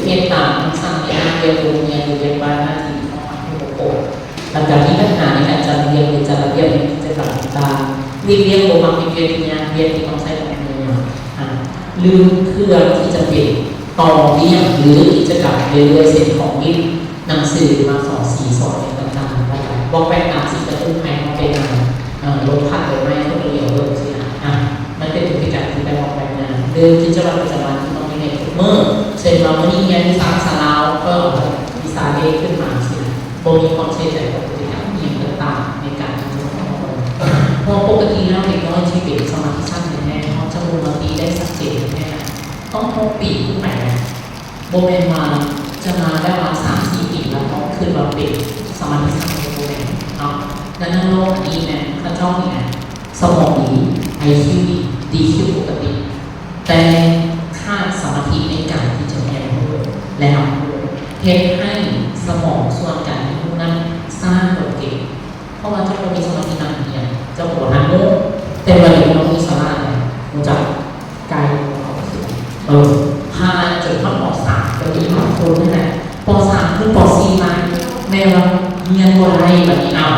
ເຮັດຕາມຄຳສັ່ງໃນໜ້າວຽກໂຮງຮຽນ ຫຼື ວຽກບ້ານໜ້າທີ່ຂອງມັນຜູ້ປົກຄອງ ແລ້ວກໍມີບັນຫາໃນການຈັດລະບຽບ ຫຼື ຈັດລະບຽບໃນກິດຈະກຳຕ່າງໆ ຫຼີກລ້ຽງ ບໍ່ມັກເຮັດວຽກທີ່ຍາກ ວຽກທີ່ຕ້ອງໃຊ້ຄວາມພະຍາຍາມ ອ່າ ລືມເຄື່ອງທີ່ຈຳເປັນ ຕໍ່ວຽກ ຫຼື ກິດຈະກຳເລື້ອຍໆ ເຊັ່ນ ຂອງຫຼິ້ນ ໜັງສື ມາສອນ ສີສອນ ຫຍັງຕ່າງໆ ແລ້ວກໍບອກແວກຕາມສິ່ງກະຕຸ້ນພາຍນອກ ເປັນຫຍັງ ເອີ ລົມພັດໃບໄມ້ ຄົນດຽວເບິ່ງຊີ້ນະ ອ່າ ມັນເປັນພຶດຕິກຳທີ່ແບບອອກແບບງານ ຫຼື ກິດຈະວັດປະຈຳວັນທີ່ຕ້ອງມີໃນທຸກມື້ ເຊັ່ນວ່າ ມື້ນີ້ຮຽນວິຊາພາສາລາວ ກໍເອົາວິຊາເລກຂຶ້ນມາຊີ້ນະ ບໍ່ມີຄວາມໃສ່ໃຈຕໍ່ພຶດຕິກຳອີ່ຫຍັງຕ່າງໆ ໃນການທີ່ຈະຕ້ອງເອົາ ເພາະປົກກະຕິແລ້ວ ເດັກນ້ອຍທີ່ເປັນສະມາທິສັ້ນແທ້ໆ ເຮົາຈະບົ່ງມະຕິໄດ້ຊັດເຈນແທ້ໆ ຕ້ອງຫົກປີຂຶ້ນໄປນະ ບໍ່ແມ່ນວ່າຈະມາແບບວ່າສາມສີ່ປີແລ້ວກໍຄິດວ່າເປັນສະມາທິສັ້ນ ບໍ່ແມ່ນເນາະ. ດັ່ງນັ້ນໂລກອັນນີ້ແມ່ນເຂົາເຈົ້າມີຫຍັງ ສະໝອງດີ ໄອຄິວດີ ດີຄິວປົກກະຕິ ແຕ່ຂາດສະມາທິໃນການທີ່ຈະຮຽນຮູ້ ແລະ ຮັບຮູ້ ເຮັດໃຫ້ສະໝອງສ່ວນການຮຽນຮູ້ນັ້ນຊ້າລົງເອງ. ເພາະວ່າເຈົ້າບໍ່ມີສະມາທິນັ່ງຮຽນ ເຈົ້າກໍບໍ່ທັນຮູ້. ແຕ່ວ່າດຽວນີ້ເຮົາມີສາລະແລ້ວ ຮູ້ຈັກ ກາຍເອົາເຂື່ອນ ເອີ ຜ່ານຈົນຮອດ ມ.ສາມ ກໍມີບາງຄົນນັ້ນແຫຼະ ມ.ສາມ ຂຶ້ນ ມ.ສີ່ ມາ ແມ່ນວ່າຮຽນບໍ່ໄດ້. ບັດນີ້ ອ້າວ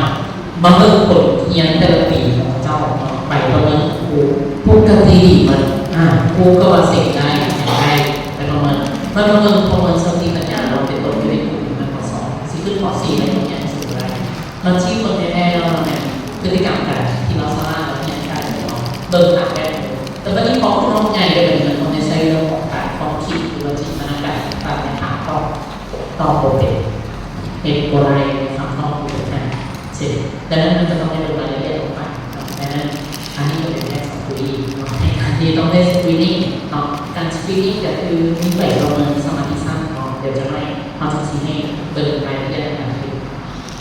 ມາເບິ່ງຜົນຮຽນແຕ່ລະປີຂອງເຈົ້າເນາະ ໃບປະເມີນຂອງຄູ ປົກກະຕິດີໝົດ. ອ່າ ຄູກໍວ່າເສັງໄດ້ ຫຍັງໄດ້ ໄປປະເມີນ ມາເບິ່ງປະເມີນສະຕິປັນຍາ ລອງໄປຕົກຢູ່ໃນກຸ່ມ ມ.ສອງ ຊິຂຶ້ນ ມ.ສີ່ ໄດ້ ຍັງສູງໄດ້ ບາງທີຄົນແທ້ໆ ລາວແມ່ນພຶດຕິກຳການທີ່ລາວສາມາດເຮົາຮຽນໄດ້ເນາະ ເບິ່ງຕາມແບບ. ແຕ່ບັດນີ້ພໍຂຶ້ນຮອດໃຫຍ່ແລ້ວ ບັດນີ້ມັນຕ້ອງໄດ້ໃຊ້ເລື່ອງຂອງການຄວາມຄິດ ຫຼືວ່າຈິນຕະນາການຕ່າງໆ ມັນຫາຕອບ ຕອບບໍ່ເປັນ ເຮັດບໍ່ໄດ້ ຄຳຕອບບໍ່ເປັນ ເຊັ່ນ ດັ່ງນັ້ນມັນຈະຕ້ອງໄດ້ເບິ່ງລາຍລະອຽດລົງໄປເນາະ. ດັ່ງນັ້ນ ອັນນີ້ກໍເປັນແນວສະກຣີນເນາະ ໃນການທີ່ຕ້ອງໄດ້ສະກຣີນນີ້ເນາະ. ການສະກຣີນນີ້ກໍຄືມີໃບປະເມີນສະມາທິສັ້ນເນາະ ດຽວຈັກໜ້ອຍເຮົາຈະຊິໃຫ້ເບິ່ງລາຍລະອຽດໃນການເຮັດ.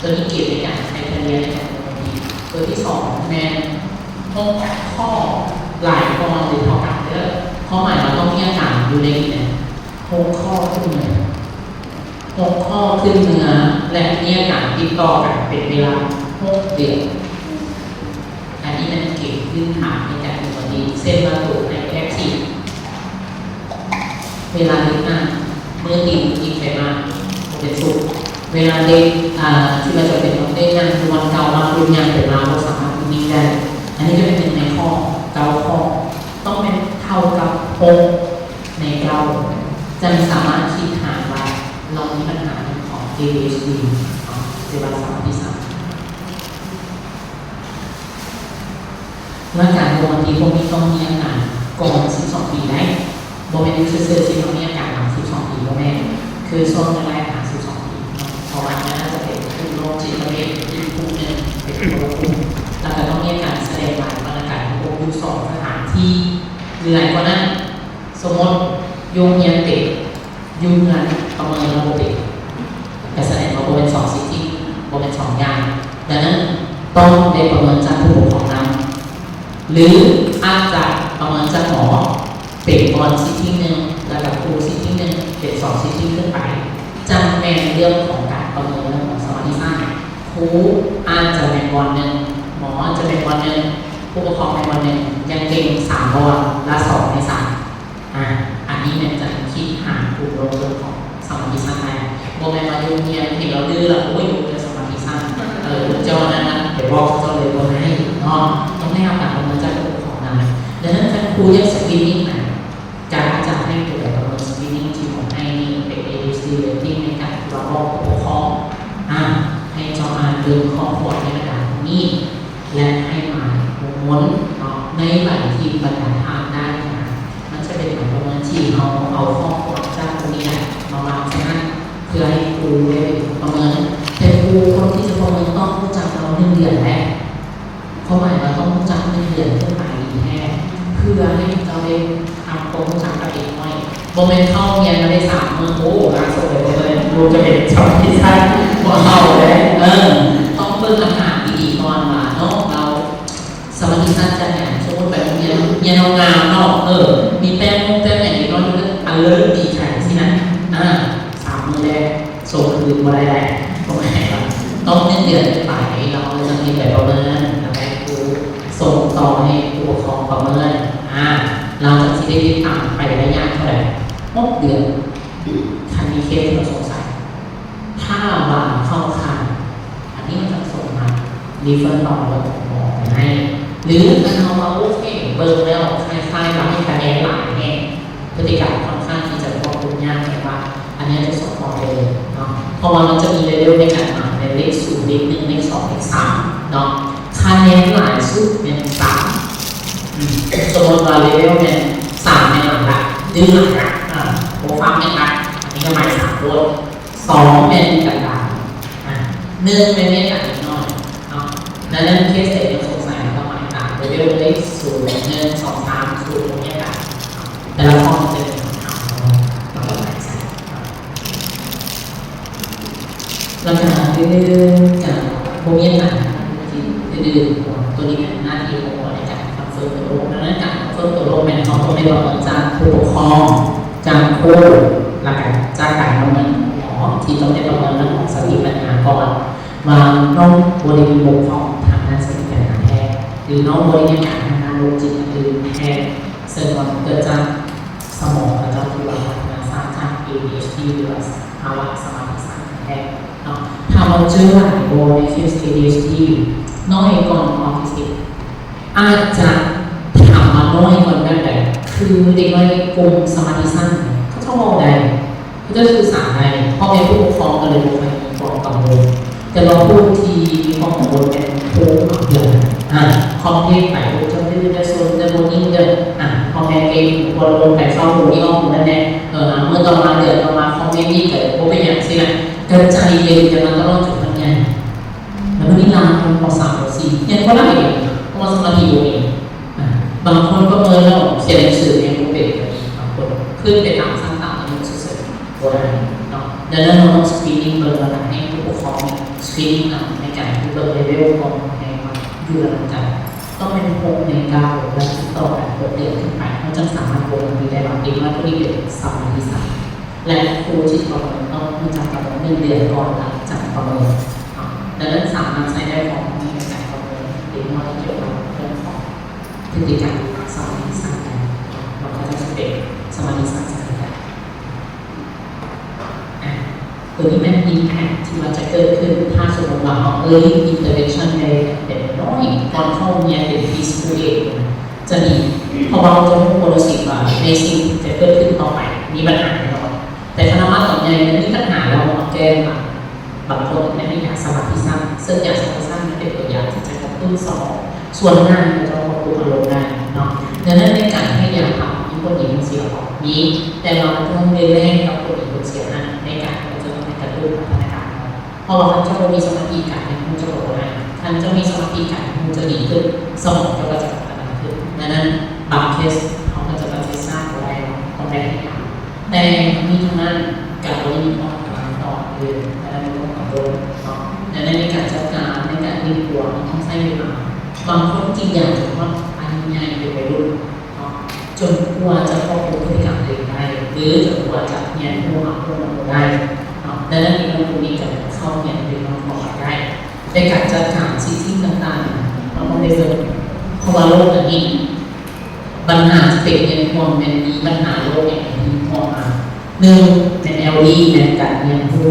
ຕົວນີ້ເກນໃນການໄຄຣເທເຣຍໃນການລົງທະບຽນ. ຕົວທີສອງແມ່ນຫົກຂໍ້ ຫຼາຍກ່ອນ ຫຼື ເທົ່າກັນເດີ. ຄວາມໝາຍວ່າຕ້ອງມີອາການຢູ່ໃນນີ້ນະ ຫົກຂໍ້ຂຶ້ນເໜືອ ຫົກຂໍ້ຂຶ້ນເໜືອ ແລະ ມີອາການຕິດຕໍ່ກັນເປັນເວລາຫົກເດືອນ. ອັນນີ້ແມ່ນເກນພື້ນຖານໃນການປົກກະຕິ ເຊັ່ນວ່າໂຕໄຮເປີແອັກທີບ ເວລາເດັກມາ ມືຕີນອີກໄປມາ ບໍ່ເປັນສຸກ. ເວລາເດັກ ອ່າ ທີ່ວ່າຈຳເປັນຕ້ອງໄດ້ນັ່ງຢູ່ບ່ອນເກົ່າ ມາປຸບຍ່າງໄປມາ ບໍ່ສາມາດຢູ່ນິ່ງໄດ້. ອັນນີ້ຈະເປັນໜຶ່ງໃນຂໍ້ ເກົ້າຂໍ້ ຕ້ອງແມ່ນເທົ່າກັບຫົກໃນເກົ້າ ຈັ່ງສາມາດຄິດຫາວ່າລາວມີບັນຫາເລື່ອງຂອງ ເອດີເອັດດີ ເນາະ ຫຼືວ່າສະມາທິສັ້ນ. ແລະ ການບໍ່ບາງທີພວກນີ້ຕ້ອງມີອາການກ່ອນສິບສອງປີໄດ໋ ບໍ່ແມ່ນຢູ່ຊື່ໆ ຊິຕ້ອງມີອາການຫຼັງສິບສອງປີ ບໍ່ແມ່ນ ຄືຊ່ວງແລກໆ ຫາສິບສອງປີເນາະ ເພາະວ່າມັນອາດຈະເປັນກຸ່ມໂລກຈິດຕະເວດອີກກຸ່ມໜຶ່ງ ເປັນຄົນລະກຸ່ມ ແລ້ວກໍຕ້ອງມີອາການສະແດງຫຼາຍ ປານອາການທີ່ພວກຢູ່ສອງສະຖານທີ່ ຫຼື ຫຼາຍກວ່ານັ້ນ. ສົມມຸດຢູ່ໂຮງຮຽນເຕັກ ຢູ່ເຮືອນປະເມີນລະບົບເອງ ກໍສະແດງວ່າບໍ່ແມ່ນສອງຊິດທິງ ບໍ່ແມ່ນສອງຢ່າງ. ດັ່ງນັ້ນຕ້ອງໄດ້ປະເມີນຈາກຜູ້ປົກຄອງນຳ ຫຼື ອາດຈະປະເມີນຈາກໝໍເປັນກ່ອນຊິດທິງໜຶ່ງ ແລ້ວກໍຄູຊິດທິງໜຶ່ງ ເປັນສອງຊິດທິງຂຶ້ນໄປ ຈັ່ງແມ່ນເລື່ອງຂອງການປະເມີນເລື່ອງຂອງສະມາທິສັ້ນ. ຄູອາດຈະແມ່ນບ່ອນໜຶ່ງ ໝໍອາດຈະແມ່ນບ່ອນໜຶ່ງ ຜູ້ປົກຄອງແມ່ນບ່ອນໜຶ່ງ ຍັງເກັ່ງສາມບ່ອນ ລະສອງໃນສາມ. ອາ ອັນນີ້ແມ່ນຈະຄິດຫາກຸ່ມໂລກເລື່ອງຂອງສະມາທິສັ້ນໄດ້ ບໍ່ແມ່ນວ່າຢູ່ໂຮງຮຽນເຫັນລາວດື້ລະ ໂອ້ຍ ລູກເຈົ້າສະມາທິສັ້ນ ເອີ ເຈົ້າອັນນັ້ນນະ ໄປບອກເຂົາເຈົ້າເລີຍບໍ່ໄດ້ເນາະ ຕ້ອງໄດ້ຮັບການປະເມີນຈາກຜູ້ປົກຄອງນຳ. ດັ່ງນັ້ນ ຄັນຄູຢາກສະກຣີນນິງນະ ກະອາດຈະໃຫ້ໂຕໃດປະເມີນສະກຣີນນິງທີ່ໝໍໃຫ້ນີ້ເປັນ ເອດີເອັດດີ ເລີນນິງ ໃນການທີ່ວ່າບອກຜູ້ປົກຄອງ ອາ ໃຫ້ເຈົ້າອ່ານເບິ່ງຂໍ້ຄວາມໃນບັນດາພວກນີ້ ແລະ ໃຫ້ມາວົງມົນເນາະ ໃນໃບທີ່ບັນດາທ່ານໄດ້ມາ ມັນຈະເປັນໃບປະເມີນທີ່ເຮົາເອົາຂໍ້ຄວາມຈາກພວກນີ້ແຫຼະມາວາງໃສ່ຫັ້ນ ເພື່ອໃຫ້ຄູໄດ້ເປັນຄົນປະເມີນ. ແຕ່ຄູຄົນທີ່ຈະປະເມີນຕ້ອງຮູ້ຈັກລາວໜຶ່ງເດືອນແລະ ຄວາມໝາຍວ່າຕ້ອງຮູ້ຈັກໜຶ່ງເດືອນຂຶ້ນໄປດີແທ້ ເພື່ອໃຫ້ເຈົ້າໄດ້ທຳຄວາມຮູ້ຈັກກັບເດັກນ້ອຍ. ບໍ່ແມ່ນເຂົ້າຮຽນມາໄດ້ສາມມື້ ໂອ້ ລ່າສຸດເລີຍ ບໍ່ເລີຍ ລູກຈະເປັນສະມາທິສັ້ນ ບໍ່ເຂົ້າເລີຍ. ເອີ ຕ້ອງເບິ່ງອາການດີໆກ່ອນວ່ານ້ອງລາວ ສະມາທິສັ້ນຈາກຫຍັງ? ສົມມຸດໄປໂຮງຮຽນ ຮຽນເຮົາງາມເນາະ ເອີ ມີແຕ້ມ ແຕ້ມຫຍັງເດັກນ້ອຍກໍ alert ດີໃຈຊີ້ນະ. ອາ ສາມມື້ແລກສົ່ງຄືນບໍ່ໄດ້ແລ້ວ ຕ້ອງໃຫ້ວ່າ ຕ້ອງໜຶ່ງເດືອນຂຶ້ນໄປ ແລ້ວເຮົາຈະມີໃບປະເມີນ ແລ້ວໃຫ້ຄູສົ່ງຕໍ່ໃຫ້ຜູ້ປົກຄອງປະເມີນ. ອາ ຫຼັງຈາກທີ່ໄດ້ຕິດຕາມໄປໄລຍະເທົ່າໃດ? ຫົກເດືອນ. ຄັນມີເຄສທີ່ເຮົາສົງໄສ ຖ້າວ່າເຂົ້າຂ່າຍ ອັນນີ້ມັນຈະສົ່ງມາ refer ຕໍ່ ແລ້ວກໍບອກໄປໃຫ້ ຫຼື ຄັນເຮົາວ່າ ໂອເຄ ເບິ່ງແລ້ວຄ້າຍໆວ່າໃຫ້ຄະແນນຫຼາຍແຮງ ພຶດຕິກຳຂ້ອນຂ້າງທີ່ຈະຄວບຄຸມຍາກ ແຕ່ວ່າອັນນີ້ຈະ support ໄດ້ເລີຍເນາະ ເພາະວ່າມັນຈະມີ level ໃນການມາ ແມ່ນເລກສູນ ເລກໜຶ່ງ ເລກສອງ ເລກສາມເນາະ ຄະແນນຫຼາຍສຸດແມ່ນສາມ ອືມ ສົມມຸດວ່າ level ແມ່ນສາມແມ່ນຫຼາຍລະ ດື້ຫຼາຍລະ ອາ ບໍ່ຟັງແມ່ນລະ ອັນນີ້ກໍໝາຍສາມໂພດ. ສອງແມ່ນມີການດາວ ອາ ໜຶ່ງແມ່ນມີການເລັກນ້ອຍເນາະ. ດັ່ງນັ້ນເຄສໃດຍັງສົງໄສ ເຮົາກໍໝາຍຕາມ ເລເວວເລກສູນ ໜຶ່ງ ສອງ ສາມ ສູນ ບໍ່ມີອາການເນາະ. ແຕ່ລະຂໍ້ມັນຈະມີຄຳຖາມເນາະ ເຮົາກໍໝາຍໃສ່ ລະກະດື້ໆ ກະບໍ່ມີອາການອື່ນໆ ຕົວນີ້ແມ່ນໜ້າທີ່ຂອງໝໍໃນການຄອນເຟີມຕົວໂລກ. ດັ່ງນັ້ນການຄອນເຟີມຕົວໂລກແມ່ນເຮົາຕ້ອງໄດ້ປະເມີນຈາກຜູ້ປົກຄອງ, ຈາກຄູ ລະກະຈາກການປະເມີນຂອງໝໍ ທີ່ຕ້ອງໄດ້ປະເມີນເລື່ອງຂອງສະຕິປັນຍາກ່ອນ ວ່ານ້ອງບໍ່ໄດ້ມີບົກຜ່ອງທາງດ້ານສະຕິປັນຍາແທ້ ຫຼືນ້ອງບໍ່ໄດ້ມີອາການທາງດ້ານໂລກຈິດອື່ນແທ້ ເຊິ່ງວ່າເກີດຈາກສະໝອງຂອງເຈົ້າທີ່ວ່າພັດທະນາຊ້າຈາກ ເອດີເອັດດີ ຫຼືວ່າພາວະສະມາທິສັ້ນແທ້ເນາະ. ຖາມວ່າເຈີຫຼາຍບໍ່ໃນເຄສ ເອດີເອັດດີ ນ້ອຍກວ່າອອທິສຕິກ? ອາດຈະ. ຖາມວ່ານ້ອຍກວ່າແບບໃດ? ຄືເດັກນ້ອຍກຸ່ມສະມາທິສັ້ນ ເຂົາເຈົ້າເວົ້າໄດ້ ເຂົາເຈົ້າສື່ສານໄດ້ ພໍ່ແມ່ຜູ້ປົກຄອງກໍເລີຍບໍ່ຄ່ອຍມີຄວາມກັງວົນ. ແຕ່ວ່າຜູ້ທີ່ມີຄວາມກັງວົນແມ່ນຜູ້ເອົາເລື່ອງ ອາ ຄອມເພລນໄປ ເຈົ້າດື້ເດີ້ ຊົນເດີ້ ບໍ່ຍິງເດີ້ ອາ ພໍ່ແມ່ເກັ່ງ ບໍ່ລົງໄປເຂົ້າໂຮງນີ້ອອກໂຮງນັ້ນແດ່ ເອີ ມື້ຕໍ່ມາເດືອນຕໍ່ມາຄອມເພລນອີກ ກໍບໍ່ເປັນຫຍັງຊີ້ນະ ກໍໃຈເຢັນກັນມາຕະຫຼອດຈົນມັນໃຫຍ່. ແລ້ວບັດນີ້ລາວ ປ.ສາມ ປ.ສີ່ ຮຽນບໍ່ໄດ້ເລີຍ ເພາະວ່າສະມາທິບໍ່ມີ. ອາ ບາງຄົນປະເມີນແລ້ວຂຽນໜັງສືຍັງບໍ່ເປັນກໍມີ ບາງຄົນຂຶ້ນໄປຕາມຊັ້ນຕາມລະບົບເສີຍໆບໍ່ໄດ້ເນາະ. ດັ່ງນັ້ນເຮົາຕ້ອງສະກຣີນນິງເບິ່ງ ແລ້ວກໍໃຫ້ຜູ້ປົກຄອງສະກຣີນນິງນຳໃນການເບິ່ງເລເວວຂອງໃຫ້ວ່າຢູ່ລະດັບໃດ. ຕ້ອງແມ່ນຫົກໃນເກົ້າ ແລະ ຕິດຕໍ່ກັນຫົກເດືອນຂຶ້ນໄປ ເຮົາຈຶ່ງສາມາດບົ່ງບອກໄດ້ວ່າເດັກນ້ອຍຜູ້ນີ້ເປັນສະມາທິສັ້ນ ແລະ ຄູທີ່ປະເມີນຕ້ອງຮູ້ຈັກປະເມີນໜຶ່ງເດືອນກ່ອນ ຫຼັງຈາກປະເມີນເນາະ. ດັ່ງນັ້ນສາມາດໃຊ້ໄດ້ຂອງນີ້ໃນການປະເມີນເດັກນ້ອຍທີ່ກ່ຽວກັບເລື່ອງຂອງ ພຶດຕິກຳສະມາທິສັ້ນໄດ້ເນາະ ວ່າເຂົາເຈົ້າຊິເປັນສະມາທິສັ້ນຊະນິດໃດ. ອາ ຕົວນີ້ແມ່ນ impact ທີ່ວ່າຈະເກີດຂຶ້ນ ຖ້າສົມມຸດວ່າເຮົາ early intervention ໄດ້ແຕ່ນ້ອຍ ກ່ອນເຂົ້າໂຮງຮຽນເປັນ preschool age ນະ ຈະດີ ເພາະວ່າເຮົາຈະຮູ້ policy ວ່າໃນສິ່ງທີ່ຈະເກີດຂຶ້ນຕໍ່ໄປ ມີບັນຫາແນ່ນອນ. ແຕ່ຄັນເຮົາມາຕອນໃຫຍ່ ມັນມີບັນຫາແລ້ວເຮົາມາແກ້ ບາງຄົນແມ່ນມີຢາສະມາທິສັ້ນ ເຊິ່ງຢາສະມາທິສັ້ນມັນເປັນຕົວຢາທີ່ຈະກະຕຸ້ນສະໝອງ ສ່ວນໜ້າເຂົາເຈົ້າຄວບຄຸມອາລົມໄດ້ເນາະ. ດັ່ງນັ້ນໃນການໃຫ້ຢາພັກມີຜົນດີມີເສຍບໍ່? ມີ ແຕ່ວ່າມັນຕ້ອງໄດ້ແລກກັບຜົນດີຜົນເສຍນັ້ນ ໃນການທີ່ເຂົາເຈົ້າຕ້ອງໄດ້ກະຕຸ້ນພັດທະນາການເນາະ. ເພາະວ່າຄັນເຈົ້າບໍ່ມີສະມາທິການຮຽນຮູ້ເຈົ້າກໍບໍ່ໄດ້ ຄັນເຈົ້າມີສະມາທິການຮຽນຮູ້ເຈົ້າດີຂຶ້ນ ສະໝອງເຈົ້າກໍຈະພັດທະນາຂຶ້ນ. ດັ່ງນັ້ນບາງເຄສເຮົາກໍຈະປະຕິເສດບໍ່ໄດ້ເນາະ ຕ້ອງໄດ້ໃຫ້ຢາ. ແຕ່ທັງນີ້ທັງນັ້ນ ການບໍ່ໄດ້ມີຄວາມອັນຕະລາຍຕໍ່ອື່ນ ແລະ ມີຄວາມກັງວົນເນາະ ແລະ ໃນການຈັດການ ໃນການເຮັດຄົວ ມັນຕ້ອງໃຊ້ເວລາ. ບາງຄົນກິນຢາຈົນຮອດອາຍຸໃຫຍ່ ເປັນໄວລຸ້ນເນາະ ຈົນກວ່າຈະຄວບຄຸມພຶດຕິກຳຕົວເອງໄດ້ ຫຼື ຈົນກວ່າຈະຮຽນຮູ້ຮັບຮູ້ນຳໄດ້ເນາະ. ແລະ ໃນນີ້ມັນກໍມີການເຂົ້າຮຽນເປັນບາງຄອງໄດ້ ແຕ່ການຈັດການ setting ຕ່າງໆ ເຮົາຕ້ອງໄດ້ເບິ່ງ ເພາະວ່າໂລກອັນນີ້ ບັນຫາທີ່ເປັນຮຽນຮ່ວມແມ່ນມີບັນຫາໂລກແຫ່ງທີ່ຮອບມາ. ໜຶ່ງແມ່ນ ແອລ ດີ ແມ່ນການຮຽນຮູ້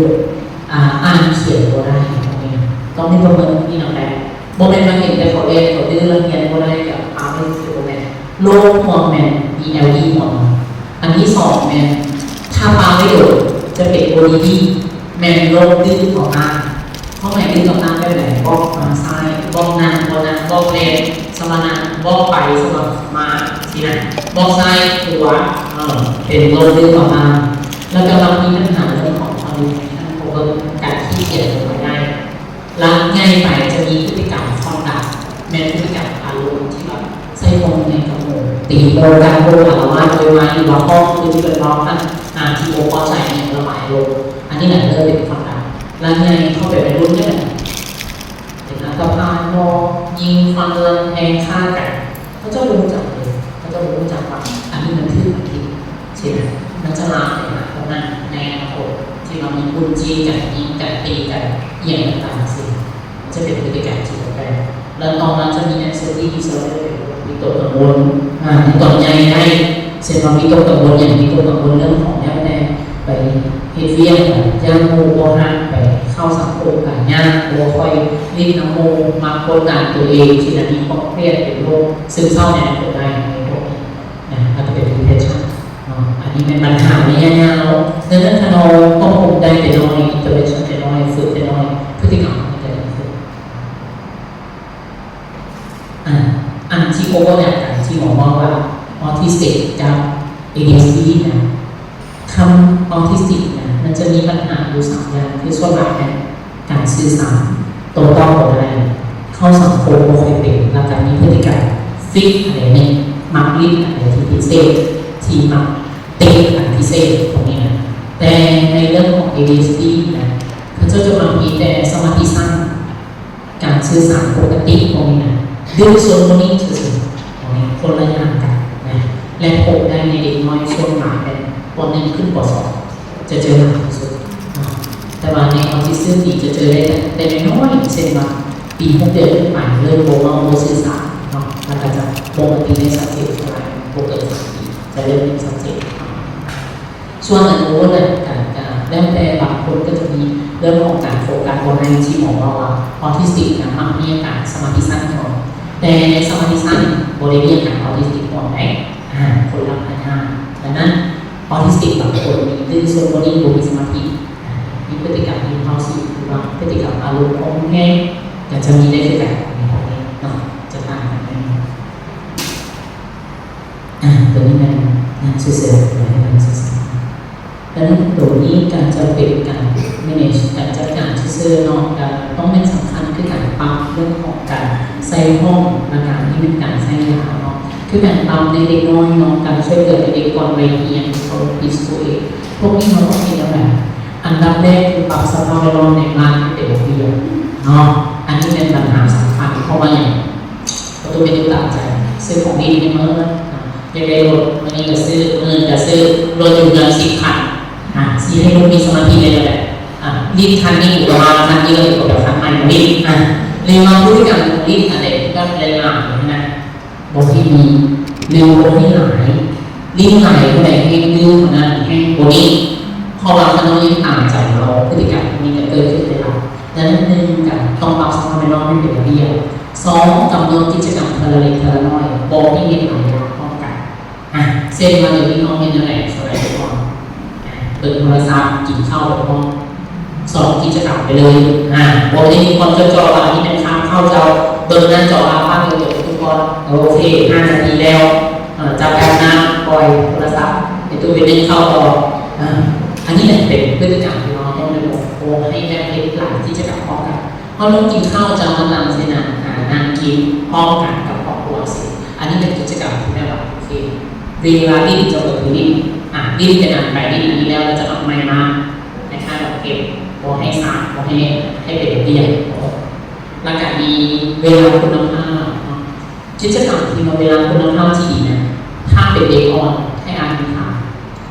ອາ ອ່ານຂຽນບໍ່ໄດ້ ຕ້ອງມີປະເມີນນີ້ນຳແຫຼະ. ບໍ່ແມ່ນວ່າເຫັນແຕ່ເຂົາແລ່ນເຂົາດື້ແລ້ວຮຽນບໍ່ໄດ້ກໍພາໄປ ບໍ່ແມ່ນ. ໂລກຮວມແມ່ນມີ ແອລ ດີ ຮວມມາ. ອັນທີສອງແມ່ນ ຖ້າປະໄວ້ດົນຈະເປັນ ໂອ ດີ ດີ ແມ່ນໂລກດື້ຕໍ່ຕ້ານ. ຄວາມໝາຍດື້ຕໍ່ຕ້ານແບບໃດ? ບອກມາຊ້າຍ ບອກນັ່ງບໍ່ນັ່ງ ບອກແລ່ນ ສະວ່ານັ່ງ ບອກໄປ ສະວ່າມາ ຊີ້ນະ ບອກຊ້າຍ ຂວາ ເອີ ເປັນໂລກດື້ຕໍ່ຕ້ານ. ແລ້ວກໍມັກມີບັນຫາເລື່ອງຂອງຄວາມ ການຂີ້ຂຽນບໍ່ໄດ້ ແລ້ວໃຫຍ່ໄປຈະມີພຶດຕິກຳຄວາມດັນ ແມ່ນພຶດຕິກຳອາລົມທີ່ວ່າໃຊ້ຄວາມຮຸນແຮງກັບໝູ່ ຕີໂຕ້ກັນໂຕ້ ອາລະວາດໂວຍວາຍ ຫຼືວ່າຮ້ອງຄືທີ່ເພິ່ນເວົ້າຫັ້ນ ອາ ທີ່ບໍ່ພໍໃຈຫຍັງ ລະບາຍອາລົມ. ອັນນີ້ແຫຼະເລີ່ມເປັນຄວາມດັນ ແລ້ວໃຫຍ່ເຂົ້າໄປໄວລຸ້ນແລ້ວ ເປັນອັນຕະພານບໍ່ ຍິງຟັນລັນແທງຂ້າກັນ ເຂົາເຈົ້າບໍ່ຮູ້ຈັກເລີຍ ເຂົາເຈົ້າບໍ່ຮູ້ຈັກວ່າອັນນີ້ມັນຖືກ ອັນນີ້ມັນຜິດ ຊີ້ນະ. ມັນຈະລາມໄປຫາພວກນັ້ນໃນອະນາຄົດ ທີ່ວ່າມີບຸນຈີນກັນ ຍິງກັນ ຕີກັນ ອີ່ຫຍັງຕ່າງໆ ຊີ້ ມັນຈະເປັນພຶດຕິກຳທີ່ບໍ່ແປກ. ແລ້ວຕໍ່ມາຈະມີ anxiety disorder ເປັນວິຕົກກັງວົນ ອາ ໃນຕອນໃຫຍ່ໄດ້ ເຊັ່ນວ່າວິຕົກກັງວົນຫຍັງ? ວິຕົກກັງວົນເລື່ອງຂອງແນວແຕ່ ໄປເຮັດວຽກ ໄປຢ້ານໝູ່ບໍ່ຮັກ ໄປເຂົ້າສັງຄົມກະຍາກ ບໍ່ຄ່ອຍຫຼິ້ນນຳໝູ່ ມັກກົດດັນຕົວເອງ ຊິນະ ມີຄວາມຄຽດ ເປັນໂລກຊຶມເສົ້າໃນອະນາຄົດໄດ້ ໃນພວກນີ້ນະ ອາດຈະເປັນ depression ເນາະ. ອັນນີ້ແມ່ນບັນຫາໄລຍະຍາວ. ດັ່ງນັ້ນ ຖ້າເຮົາຄວບຄຸມໄດ້ແຕ່ນ້ອຍ intervention ແຕ່ນ້ອຍ ຝຶກແຕ່ນ້ອຍ ພຶດຕິກຳມັນກໍດີຂຶ້ນ. ອາ ອັນທີ່ overlap ກັນທີ່ໝໍເວົ້າວ່າ autistic ກັບ ADHD ນະ ຄຳ autistic ນະ ມັນຈະມີບັນຫາຢູ່ສາມຢ່າງ ຄືສ່ວນຫຼາຍແມ່ນການສື່ສານໂຕ້ຕອບບໍ່ໄດ້ ເຂົ້າສັງຄົມບໍ່ຄ່ອຍເປັນ ແລ້ວກໍມີພຶດຕິກຳ fix ອັນໃດໜຶ່ງ ມັກຫຼິ້ນອັນໃດທີ່ພິເສດ ທີ່ມັກຕິດອັນພິເສດ ພວກນີ້ນະ. ແຕ່ໃນເລື່ອງຂອງ ADHD ນະ ເຂົາເຈົ້າ ປັດຈຸບັນມີແຕ່ສະມາທິສັ້ນ, ການສື່ສານປົກກະຕິພວກນີ້ນະ ດື້ຊົນບໍ່ນິ່ງຊື່ໆ ພວກນີ້ຄົນລະຢ່າງກັນນະ ແລະ ພົບໄດ້ໃນເດັກນ້ອຍຊ່ວງຫຼາຍແບບ ປໍໜຶ່ງ ຂຶ້ນ ປໍສອງ ຈະເຈີຫຼາຍທີ່ສຸດເນາະ. ແຕ່ວ່າໃນອອທິສຕິກນີ້ຈະເຈີໄດ້ແຕ່ນ້ອຍໆ ເຊັ່ນວ່າ ປີຫົກເດືອນຂຶ້ນໄປ ເລີ່ມບໍ່ເວົ້າບໍ່ສື່ສານເນາະ ແລ້ວກໍຈະປົກກະຕິໄດ້ຊັດເຈນ ປະມານບໍ່ເກີນສາມປີ ຈະເລີ່ມເປັນຊັດເຈນ. ສ່ວນອັນໂອເວີແລັບກັນ ກໍແລ້ວແຕ່ ບາງຄົນກໍຈະມີເລື່ອງຂອງການໂຟກັສບໍ່ໄດ້ ທີ່ໝໍເວົ້າວ່າ ອອທິສຕິກນະມັກມີອາການສະມາທິສັ້ນກ່ອນ ແຕ່ໃນສະມາທິສັ້ນບໍ່ໄດ້ມີອາການອອທິສຕິກກ່ອນໃດ໋ ອາ ຄົນລະພະຍາດ. ດັ່ງນັ້ນ ອອທິສຕິກບາງຄົນມີດື້ຊົນບໍ່ນິ່ງ ບໍ່ມີສະມາທິ ອາ ມີພຶດຕິກຳອິມເພົາຊີບ ຫຼືວ່າພຶດຕິກຳອາລົມຂອງແຮງ ກໍຈະມີໄດ້ຄືກັນໃນພວກນີ້ເນາະ ຈະຕ່າງກັນແນ່ນອນ. ອາ ຕົວນີ້ແມ່ນງານຊື່ໆ ໃຫ້ນຳສຶກສາ. ແລ້ວໂຕນີ້ການຈະເປັນການ manage ການຈັດການຊື່ໆເນາະ ກະຕ້ອງແມ່ນສຳຄັນຄືການປັບເລື່ອງຂອງການໃສ່ຫ້ອງ ແລ້ວກະນີ້ແມ່ນການໃສ່ຢາເນາະ ຄືການປັບໃນເດັກນ້ອຍເນາະ ການຊ່ວຍເຫຼືອໃນເດັກກ່ອນໄວຮຽນ ເຂົາ preschool age ພວກນີ້ເຮົາຕ້ອງເຮັດແນວໃດ? ອັນດັບແລກຄືປັບສະພາບແວດລ້ອມໃນບ້ານໃຫ້ເປັນລະບຽບເນາະ ອັນນີ້ແມ່ນບັນຫາສຳຄັນ ເພາະວ່າຫຍັງ? ປະຕູເປັນຕາມໃຈ ຊື້ຂອງຫຼິ້ນໃຫ້ເໝິດ ອາ ຢາກໄດ້ລົດ ມື້ນີ້ກໍຊື້ ມື້ອື່ນກໍຊື້ ລົດຢູ່ເຮືອນສິບຄັນ ອາ ຊິໃຫ້ລູກມີສະມາທິໄດ້ແລ້ວແຫຼະ ອາ ຫຼິ້ນຄັນນີ້ຢູ່ປະມານຄັນດຽວ ກໍໄປຄັນໃໝ່ມາຫຼິ້ນ ອາ ຫຼືວ່າພຶດຕິກຳຂອງຫຼິ້ນອັນໃດທີ່ແບບຫຼາຍໆ ນະ ບໍ່ໃຫ້ມີ ຫຼືບໍ່ໃຫ້ຫຼາຍ ຫຼິ້ນຫຼາຍເທົ່າໃດແຮ່ງດື້ເທົ່ານັ້ນ ແຮ່ງບໍ່ນີ້ ເພາະວ່າຄັນເຮົາຍັງຕາມໃຈເຮົາ ພຶດຕິກຳພວກນີ້ກໍເກີດຂຶ້ນໄດ້ຫຼາຍ. ດັ່ງນັ້ນ ໜຶ່ງ ກໍຕ້ອງປັບສະພາບແວດລ້ອມໃຫ້ເປັນລະບຽບ. ສອງ ກຳນົດກິດຈະກຳເທື່ອລະເລັກເທື່ອລະນ້ອຍ ບໍ່ໃຫ້ເຮັດຫຼາຍຢ່າງພ້ອມກັນ. ອາ ເຊັ່ນວ່າ ດຽວນີ້ນ້ອງເຮັດແນວໃດ? ສະໄໝກ່ອນ ອາ ເບິ່ງໂທລະສັບ ກິນເຂົ້າໄປພ້ອມ ສອງ ກິດຈະກຳໄປເລີຍ. ອາ ບໍ່ໄດ້ມີຄວາມຈົດຈ່ອງວ່າ ອັນນີ້ແມ່ນຄາບເຂົ້າເຈົ້າ ເບິ່ງໜ້າຈໍ ອາ ຟັງເດີ ທຸກຄົນ ໂອເຄ ຫ້ານາທີແລ້ວ ເອີ ຈັບກັນນະ ປ່ອຍໂທລະສັບ ໃຫ້ຕູ້ໄປໜຶ້ງເຂົ້າຕໍ່. ອາ ອັນນີ້ແຫຼະເປັນພຶດຕິກຳທີ່ເຮົາຕ້ອງໄດ້ບອກ ບໍ່ໃຫ້ແບບເຮັດຫຼາຍກິດຈະກຳພ້ອມກັນ. ເຮົາລົງກິນເຂົ້າ ເຈົ້າມານັ່ງຊິນະ ອາ ນັ່ງກິນພ້ອມກັນກັບຄອບຄົວຊິ. ອັນນີ້ເປັນກິດຈະກຳທີ່ແບບວ່າ ໂອເຄ ເວລາຫຼິ້ນເຈົ້າກໍຄືຫຼິ້ນ ອາ ຫຼິ້ນແຕ່ນັ້ນໄປຫຼິ້ນອັນນີ້ແລ້ວ ແລ້ວຈະເອົາໃໝ່ມາ ຄ້າຍໆວ່າເກັບ ບໍ່ໃຫ້ສາ ບໍ່ໃຫ້ ໃຫ້ເປັນລະບຽບ. ແລ້ວກະມີເວລາຄຸນນະພາບເນາະ ກິດຈະກຳທີ່ວ່າເວລາຄຸນນະພາບທີ່ດີນະ ຖ້າເປັນເດັກອ່ອນໃຫ້ອ່ານນິທານ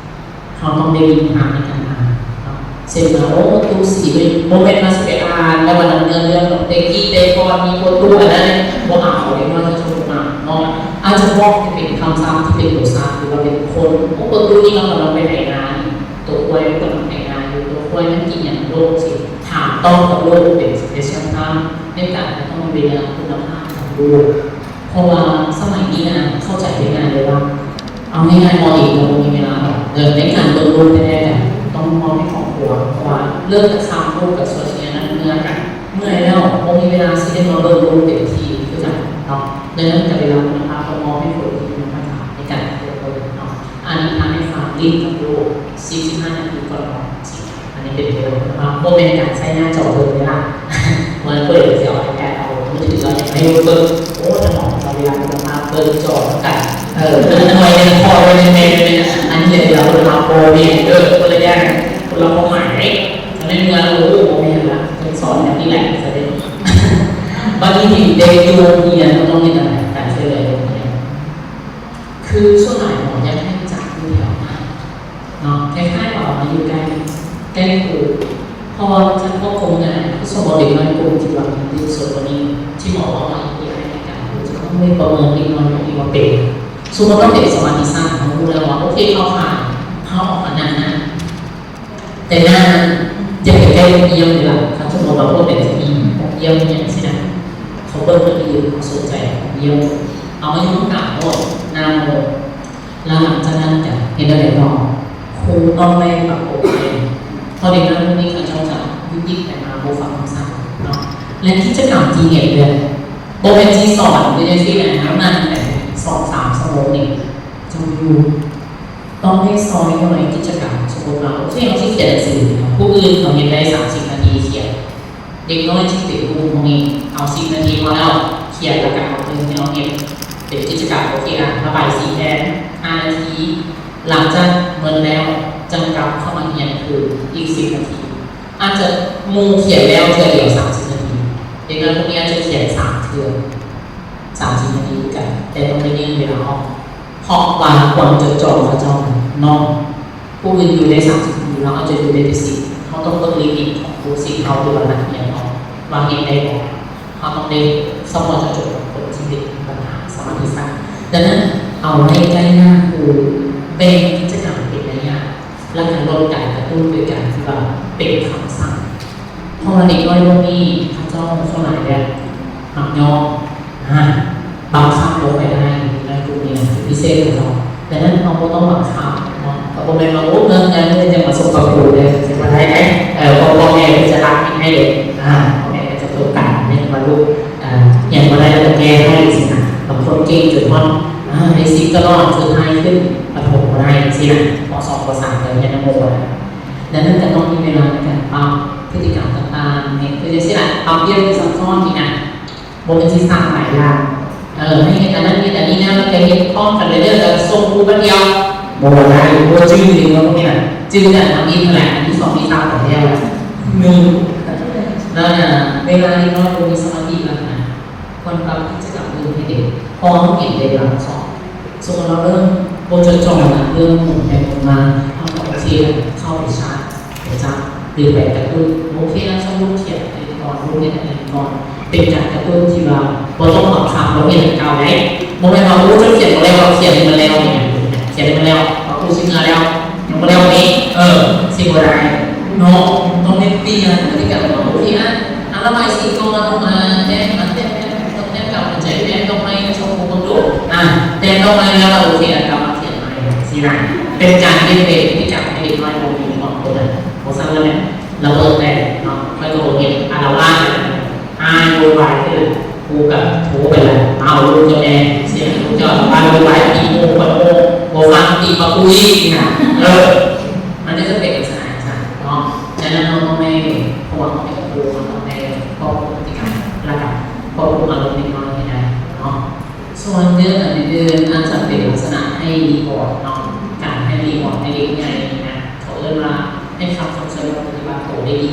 ເຮົາຕ້ອງໄດ້ມີທາງໃນການອ່ານເນາະ ເຊັ່ນວ່າ ໂອ້ ຕູ້ສີ ບໍ່ແມ່ນວ່າຊິໄປອ່ານແລ້ວວ່ານຳເນື້ອເລື່ອງເນາະ ແຕ່ກີ້ແຕ່ກ່ອນມີໂອຕູ້ອັນນັ້ນ ບໍ່ເອົາ ເດັກນ້ອຍຈະສົມມາເນາະ ອາດຈະບອກໃຫ້ເປັນຄຳສັບທີ່ເປັນໂຕສັບ ຫຼືວ່າເປັນຄົນ ໂອ້ ໂອຕູ້ນີ້ມັນກຳລັງໄປໄຖນານີ້ ໂຕຄວາຍມັນກຳລັງໄຖນາຢູ່ ໂຕຄວາຍມັນກິນຫຍັງໂລກຊິ ຖາມຕອບກັບໂລກເປັນ question time ໃນການທີ່ຕ້ອງເວລາຄຸນນະພາບຂອງລູກ. ເພາະວ່າສະໄໝນີ້ນະ ເຂົ້າໃຈໄດ້ງ່າຍເລີຍວ່າ ເອົາງ່າຍໆ ໝໍເອງກໍບໍ່ມີເວລາດອກ ເອີ ໃນການເບິ່ງລູກແທ້ໆ ກໍຕ້ອງມອບໃຫ້ຄອບຄົວ ເພາະວ່າເລີກແຕ່ຄ່ຳ ລູກກໍສວຍເສຍງ ເມື່ອຍກັນ ເມື່ອຍແລ້ວ ບໍ່ມີເວລາຊິໄດ້ມາເບິ່ງລູກເຕັມທີ່ຄືກັນເນາະ ດັ່ງນັ້ນກໍເວລາຄຸນນະພາບ ກໍມອບໃຫ້ຄົນທີ່ມີຄຸນນະພາບໃນການເຕີບໂຕເນາະ ອັນນີ້ຖ້າໃຫ້ຟັງ ຫຼິ້ນກັບລູກ ສິບ ສິບຫ້ານາທີກ່ອນນອນ ອັນນີ້ເປັນເວລາຄຸນນະພາບ ບໍ່ແມ່ນການໃຊ້ໜ້າຈໍເບິ່ງເດ້ລະ ເມື່ອເປີດຊິເອົາ iPad ເອົາມືຖືເອົາຫຍັງໃຫ້ລູກເບິ່ງ ໂອ້ ສະໝອງເຈົ້າເວລາຄຸນນະພາບ ເບິ່ງຈໍນຳກັນ ເອີ ເບິ່ງໜ່ວຍໜຶ່ງ ພໍໜ່ວຍໜຶ່ງແມ່ນ ອັນນີ້ເວລາຄຸນນະພາບ ບໍ່ແມ່ນເດີ ຄົນລະຢ່າງ ຄົນລະຄວາມໝາຍເດ້ ອັນນັ້ນເມື່ອ ໂອ້ ບໍ່ແມ່ນລະ ເພິ່ນສອນແບບນີ້ແຫຼະ ຊະເດ້ ບັດນີ້ເດັກຢູ່ໂຮງຮຽນ ເຮົາຕ້ອງເຮັດຈັ່ງໃດ ການຊ່ວຍເຫຼືອຢູ່ໂຮງຮຽນ ຄືສ່ວນຫຼາຍໝໍຢາກໃຫ້ຈັດຢູ່ແຖວໜ້າເນາະ ຄ້າຍໆວ່າເອົາມາຢູ່ໃກ້ ໃກ້ຄູ ເພາະວ່າມັນຈະຄວບຄຸມງ່າຍ ຄືສົມມຸດເດັກນ້ອຍກຸ່ມທີ່ວ່າມັນດື້ຊົນກວ່ານີ້ ທີ່ໝໍເວົ້າວ່າ ເອໄອ ໃນການຮູ້ ຈະຕ້ອງໄດ້ປະເມີນເດັກນ້ອຍພວກນີ້ວ່າເປັນ ສົມມຸດວ່າເປັນສະມາທິສັ້ນ ເຮົາຮູ້ແລ້ວວ່າ ໂອເຄ ເຂົ້າຂ່າຍ ເຮົາອອກມານັ່ງນະ ແຕ່ໜ້ານັ້ນຢ່າໄປໃກ້ນົກຢ້ຽງເລີຍລະ ຄັນສົມມຸດວ່າພວກໃດຈະມີນົກຢ້ຽງອີ່ຫຍັງຊີ້ນະ ເຂົາເບິ່ງແລ້ວອື່ນ ເຂົາສົນໃຈນົກຢ້ຽງ ເອົາມາຢູ່ກາງໂລດ ໜ້າໂມ ແລ້ວຫຼັງຈາກນັ້ນກະເຮັດແນວໃດຕໍ່? ຄູຕ້ອງໄດ້ປະກົບໃຫ້ ເພາະເດັກນ້ອຍພວກນີ້ເຂົາເຈົ້າຈະວິກວິກໄປມາ ບໍ່ຟັງຄຳສັ່ງເນາະ ແລະ ກິດຈະກຳທີ່ເຫັນເລີຍ ບໍ່ແມ່ນຊິສອນຢູ່ຈັ່ງຊີ້ນະ ນັ່ງແຕ່ສອງສາມຊົ່ວໂມງນີ້ ເຈົ້າຢູ່ ຕ້ອງໄດ້ຊ່ອຍຍ່ອຍກິດຈະກຳ ສົມມຸດວ່າ ໂອເຄ ເຮົາຊິຂຽນໜັງສື ຜູ້ອື່ນເຂົາເຮັດໄດ້ສາມສິບນາທີຂຽນ ເດັກນ້ອຍທີ່ເປັນກຸ່ມພວກນີ້ ເອົາສິບນາທີພໍແລ້ວ ຂຽນແລ້ວກໍເອົາເງິນໃຫ້ເຮົາເຮັດເປັນກິດຈະກຳ ໂອເຄ ອະ ລະບາຍສີແທນ ຫ້ານາທີ ຫຼັງຈາກໝົດແລ້ວ ຈັ່ງກັບເຂົ້າມາຮຽນຄືນອີກສິບນາທີ ອາດຈະໝູ່ຂຽນແລ້ວເທື່ອດຽວສາມສິບນາທີ, ເດັກນ້ອຍພວກນີ້ອາດຈະຂຽນສາມເທື່ອສາມສິບນາທີຄືກັນ, ແຕ່ຕ້ອງໄດ້ຍື່ນເວລາອອກ ເພາະວ່າຄວາມຈົດຈ່ອງເຂົາເຈົ້ານ້ອຍ. ຜູ້ອື່ນຢູ່ໄດ້ສາມສິບນາທີ ເຮົາອາດຈະຢູ່ໄດ້ແຕ່ສິບ. ເຮົາຕ້ອງເບິ່ງລິມິດຂອງລູກສິດເຮົາ ຫຼືວ່ານັກຮຽນເຮົາວ່າເຮັດໄດ້ບໍ່. ເຮົາຕ້ອງໄດ້ສະເພາະເຈາະຈົງກັບຄົນທີ່ເປັນບັນຫາສະມາທິສັ້ນ. ດັ່ງນັ້ນ ເອົາໄວ້ໃກ້ໜ້າຄູ, ແບ່ງກິດຈະກຳເປັນໄລຍະ ແລ້ວກໍລົດການກະຕຸ້ນໂດຍການທີ່ວ່າເປັນຄຳສັ່ງ. ເພາະວ່າເດັກນ້ອຍພວກນີ້ເຂົາເຈົ້າສ່ວນຫຼາຍແບບມັກຍ້ອງ ອາ ບັງຄັບບໍ່ຄ່ອຍໄດ້ ໃນກຸ່ມນີ້ນະ ພິເສດເຂົາເຈົ້າ. ດັ່ງນັ້ນເຮົາບໍ່ຕ້ອງບັງຄັບເນາະ, ກໍບໍ່ແມ່ນວ່າ ໂອ້ ເງິນ ເງິນ ເງິນຈັ່ງມາສົ່ງກັບຄູເດ້ ຊິບໍ່ໄດ້ເດ້. ເອີ ພໍ່ ພໍ່ແມ່ເພິ່ນຈະຮັກໃຫ້ເດ້ ອາ ພໍ່ແມ່ກໍຈະຕົກກັນ ເຫັນວ່າລູກ ອາ ຮຽນບໍ່ໄດ້ແລ້ວກໍແກ້ໃຫ້ຊີ້ນະ. ບາງຄົນເກັ່ງຈົນຮອດ ອາ ໄດ້ສິບຕະຫຼອດ ສຸດທ້າຍຂຶ້ນປະຖົມບໍ່ໄດ້ຊີ້ນະ, ປໍສອງ ປໍສາມ ກໍຮຽນນຳໝູ່ບໍ່ໄດ້. ດັ່ງນັ້ນກໍຕ້ອງມີເວລາໃນການປັບພຶດຕິກຳຕ່າງໆ ໃຫ້ຄືຈັ່ງຊີ້ລະ ປັບປ່ຽນທີ່ຊັບຊ້ອນນີ້ນະ, ບໍ່ແມ່ນຊິສ້າງຫຼາຍຢ່າງ ເອີ ໃຫ້ເຮັດອັນນັ້ນເຮັດອັນນີ້ນະ ແລ້ວກໍເຮັດພ້ອມກັນເລື້ອຍໆ ແລ້ວກໍສົ່ງຄູບັດດຽວ ບໍ່ໄດ້ ບໍ່ຈື່ເລີຍເນາະ ພວກນີ້ນະ. ຈື່ແຕ່ທຳອິດຫັ້ນແຫຼະ ອັນທີສອງທີສາມກໍແລ້ວລະ ໜຶ່ງ ນັ້ນນະ. ເວລາເດັກນ້ອຍບໍ່ມີສະມາທິແລ້ວນະ ຄວນປັບກິດຈະກຳອື່ນໃຫ້ເດັກ ເພາະເຮົາເຫັນເດັກຫຼັງສອບ ສົມມຸດວ່າເລີ່ມບໍ່ຈົດຈ່ອງນະ ເລີ່ມໝູນໄປໝູນມາ ເຮົາກໍໂອເຄ ເຂົ້າໄປຊາດ ໄປຈັບ ຫຼືໄປກະຕຸ້ນ ໂອເຄ ເອົາ ເຈົ້າລູກຂຽນອັນນີ້ກ່ອນ ລູກເຮັດອັນນີ້ກ່ອນ ເປັນການກະຕຸ້ນທີ່ວ່າບໍ່ຕ້ອງບັງຄັບ ບໍ່ເຮັດໃຫ້ເກົ່າໄດ້. ບໍ່ແມ່ນວ່າ ໂອ້ ເຈົ້າຂຽນບໍ່ແລ້ວ ເຮົາຂຽນໃຫ້ມັນແລ້ວ ຂຽນໃຫ້ມັນແລ້ວ ວ່າຄູຊິເມືອແລ້ວ ຍັງບໍ່ແລ້ວນີ້ ເອີ ຊິບໍ່ໄດ້ເນາະ. ຕ້ອງໄດ້ປ່ຽນພຶດຕິກຳ ໂອເຄ ອ່ະ ອ່ານລະບາຍສີກ່ອນ ອ່າ ແຕ້ມ ອ່າ ແຕ້ມ ແຕ້ມ ແຕ້ມກຳ ແຕ້ມດອກໄມ້ ໃຫ້ຊົມພູເບິ່ງດູ ອ່າ ແຕ້ມດອກໄມ້ແລ້ວ ໂອເຄ ອ່າ ກັບມາຂຽນໃໝ່ ຊີ້ນະ. ເປັນການປ່ຽນແປງພຶດຕິກຳໃຫ້ເດັກນ້ອຍບໍ່ມີຄວາມກົດດັນ. ບໍ່ຊັ້ນແລ້ວແມ່ນລະເບີດແຕກເນາະ, ຂ້ອຍກໍບໍ່ເຮັດອາລະວາດ ອ້າຍໂວຍວາຍຄື ຄູກໍໂທໄປລະ ອ້າວ ລູກເຈົ້າແດ່ ສຽງລູກເຈົ້າອາລະວາດ ຕີໝູ່ ປະໂມ ບໍ່ຟັງ ຕີປະຕູອີກນະ. ເອີ ມັນກໍຈະເປັນລັກສະນະຈັ່ງຊັ້ນເນາະ. ສະນັ້ນເຮົາຕ້ອງໄດ້ ເພາະວ່າເຮົາເປັນຄູ ເຮົາຕ້ອງໄດ້ຄວບຄຸມພຶດຕິກຳ ແລ້ວກໍຄວບຄຸມອາລົມເດັກນ້ອຍໃຫ້ໄດ້ເນາະ. ສ່ວນເລື່ອງອັນອື່ນໆ ອາດຈະເປັນລັກສະນະໃຫ້ຣີວອດເນາະ, ການໃຫ້ຣີວອດໃຫ້ເດັກໃຫຍ່ນີ້ນະ ເຂົາເອີ້ນວ່າໃຫ້ຄຳຊົມເຊີຍ ແລ້ວກໍປະຕິບັດໂຕໄດ້ດີ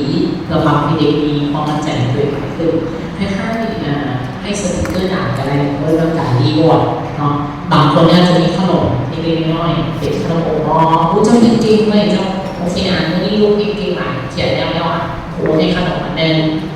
ເພື່ອເຮັດໃຫ້ເດັກມີຄວາມໝັ້ນໃຈໃນຕົວເອງຫຼາຍຂຶ້ນ. ຄ້າຍໆ ອ່າ ໃຫ້ສະຕິກເກີດານກໍໄດ້ ເອີ້ນວ່າການຣີວອດເນາະ. ບາງຄົນອາດຈະມີຂະໜົມເລັກໆນ້ອຍໆ ເປັນຂະໜົມອົບຮອນ ເຈົ້າເກັ່ງເກັ່ງເວີ້ຍ ເຈົ້າ ໂອເຄ ອ່າ ມື້ນີ້ລູກເກັ່ງເກັ່ງຫຼາຍ ຂຽນແລ້ວແລ້ວ ອ່າ ຄູໃຫ້ຂະໜົມມັນແດ່.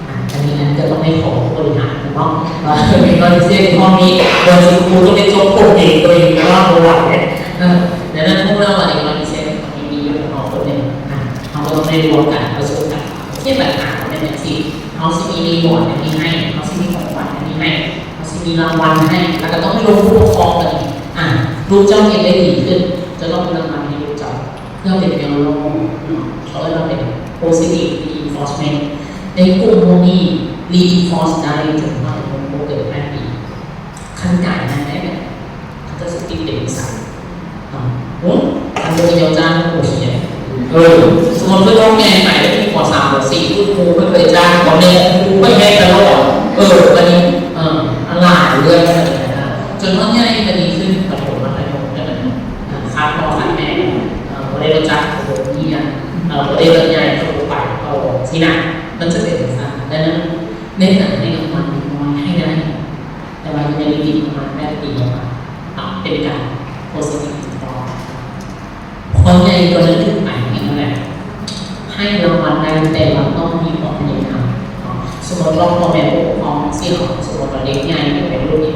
ອ່າ ອັນນີ້ນັ້ນກໍຕ້ອງໃຫ້ຂໍຜູ້ບໍລິຫານເນາະ ວ່າເດັກນ້ອຍພິເສດຫ້ອງນີ້ ວ່າຊິຄູຕ້ອງໄດ້ຈົບໂປຣເຈກໂຕເອງ ແຕ່ວ່າບໍ່ໄຫວເດ້. ເອີ ດັ່ງນັ້ນພວກເຮົາວ່າເດັກນ້ອຍພິເສດ ມັນມີຢູ່ເນາະຄົນໜຶ່ງ ອ່າ ເຮົາກໍຕ້ອງໄດ້ລວມກັນປະຊຸມກັນ ໂອເຄ ບັນຫາມັນເປັນຈັ່ງຊີ້ ເຮົາຊິມີຣີວອດອັນນີ້ໃຫ້ ເຮົາຊິມີຂອງຂວັນອັນນີ້ໃຫ້ ເຮົາຊິມີລາງວັນໃຫ້ ແລ້ວກໍຕ້ອງໄດ້ລົງຜູ້ປົກຄອງກັນອີກ ອ່າ ລູກເຈົ້າເຮັດໄດ້ດີຂຶ້ນ ຈະຕ້ອງມີລາງວັນໃຫ້ລູກເຈົ້າ ເພື່ອເປັນແນວໂນ້ມເນາະ ເຂົາເອີ້ນວ່າເປັນ positive reinforcement. ໃນກຸ່ມພວກນີ້ reinforce ໄດ້ຈົນຮອດອາຍຸບໍ່ເກີນແປດປີ. ຄັນກາຍງານໄດ້ແບບ ເຂົາເຈົ້າຊິຕິດເປັນນິໄສເນາະ. ໂອ້ ຄັນບໍ່ມີເຈົ້າຈ້າງ ໂອເຄ ເອີ ສົມມຸດເພິ່ນອອກແມ່ໄປແລ້ວ ປ ສາມ ປ ສີ່ ພຸ້ນ ຄູເພິ່ນບໍ່ໄດ້ຈ້າງ ບໍ່ແມ່ນ ຄູເພິ່ນເຮັດຕະຫຼອດ ເອີ ບັດນີ້ ເອີ ອັນຫຼາຍເລື່ອງ ຈົນຮອດໃຫຍ່ ບັດນີ້ຂຶ້ນປະຖົມ ມັດທະຍົມ ແລ້ວບັດນີ້ ຂາດພໍ່ຂາດແມ່ ເອີ ບໍ່ໄດ້ຮູ້ຈັກ ບໍ່ມີຫຍັງ ເອີ ບໍ່ໄດ້ເລີກໃຫຍ່ ເຂົາບໍ່ໄປ ເຂົາຊີ້ນະ ມັນຈະເປັນຈັ່ງຊັ້ນ. ດັ່ງນັ້ນ ໃນການໃຫ້ລາງວັນເດັກນ້ອຍໃຫ້ໄດ້ ແຕ່ວ່າຢູ່ໃນລິມິດປະມານແປດປີ ເປັນການ positive reinforcement. ພໍໃຫຍ່ກວ່ານັ້ນຂຶ້ນໄປຫັ້ນແຫຼະ ໃຫ້ລາງວັນໄດ້ ແຕ່ວ່າຕ້ອງມີຄວາມພະຍາຍາມເນາະ. ສົມມຸດວ່າພໍ່ແມ່ຜູ້ປົກຄອງເຮົາ ສົມມຸດວ່າເດັກໃຫຍ່ເປັນໄວລຸ້ນນີ້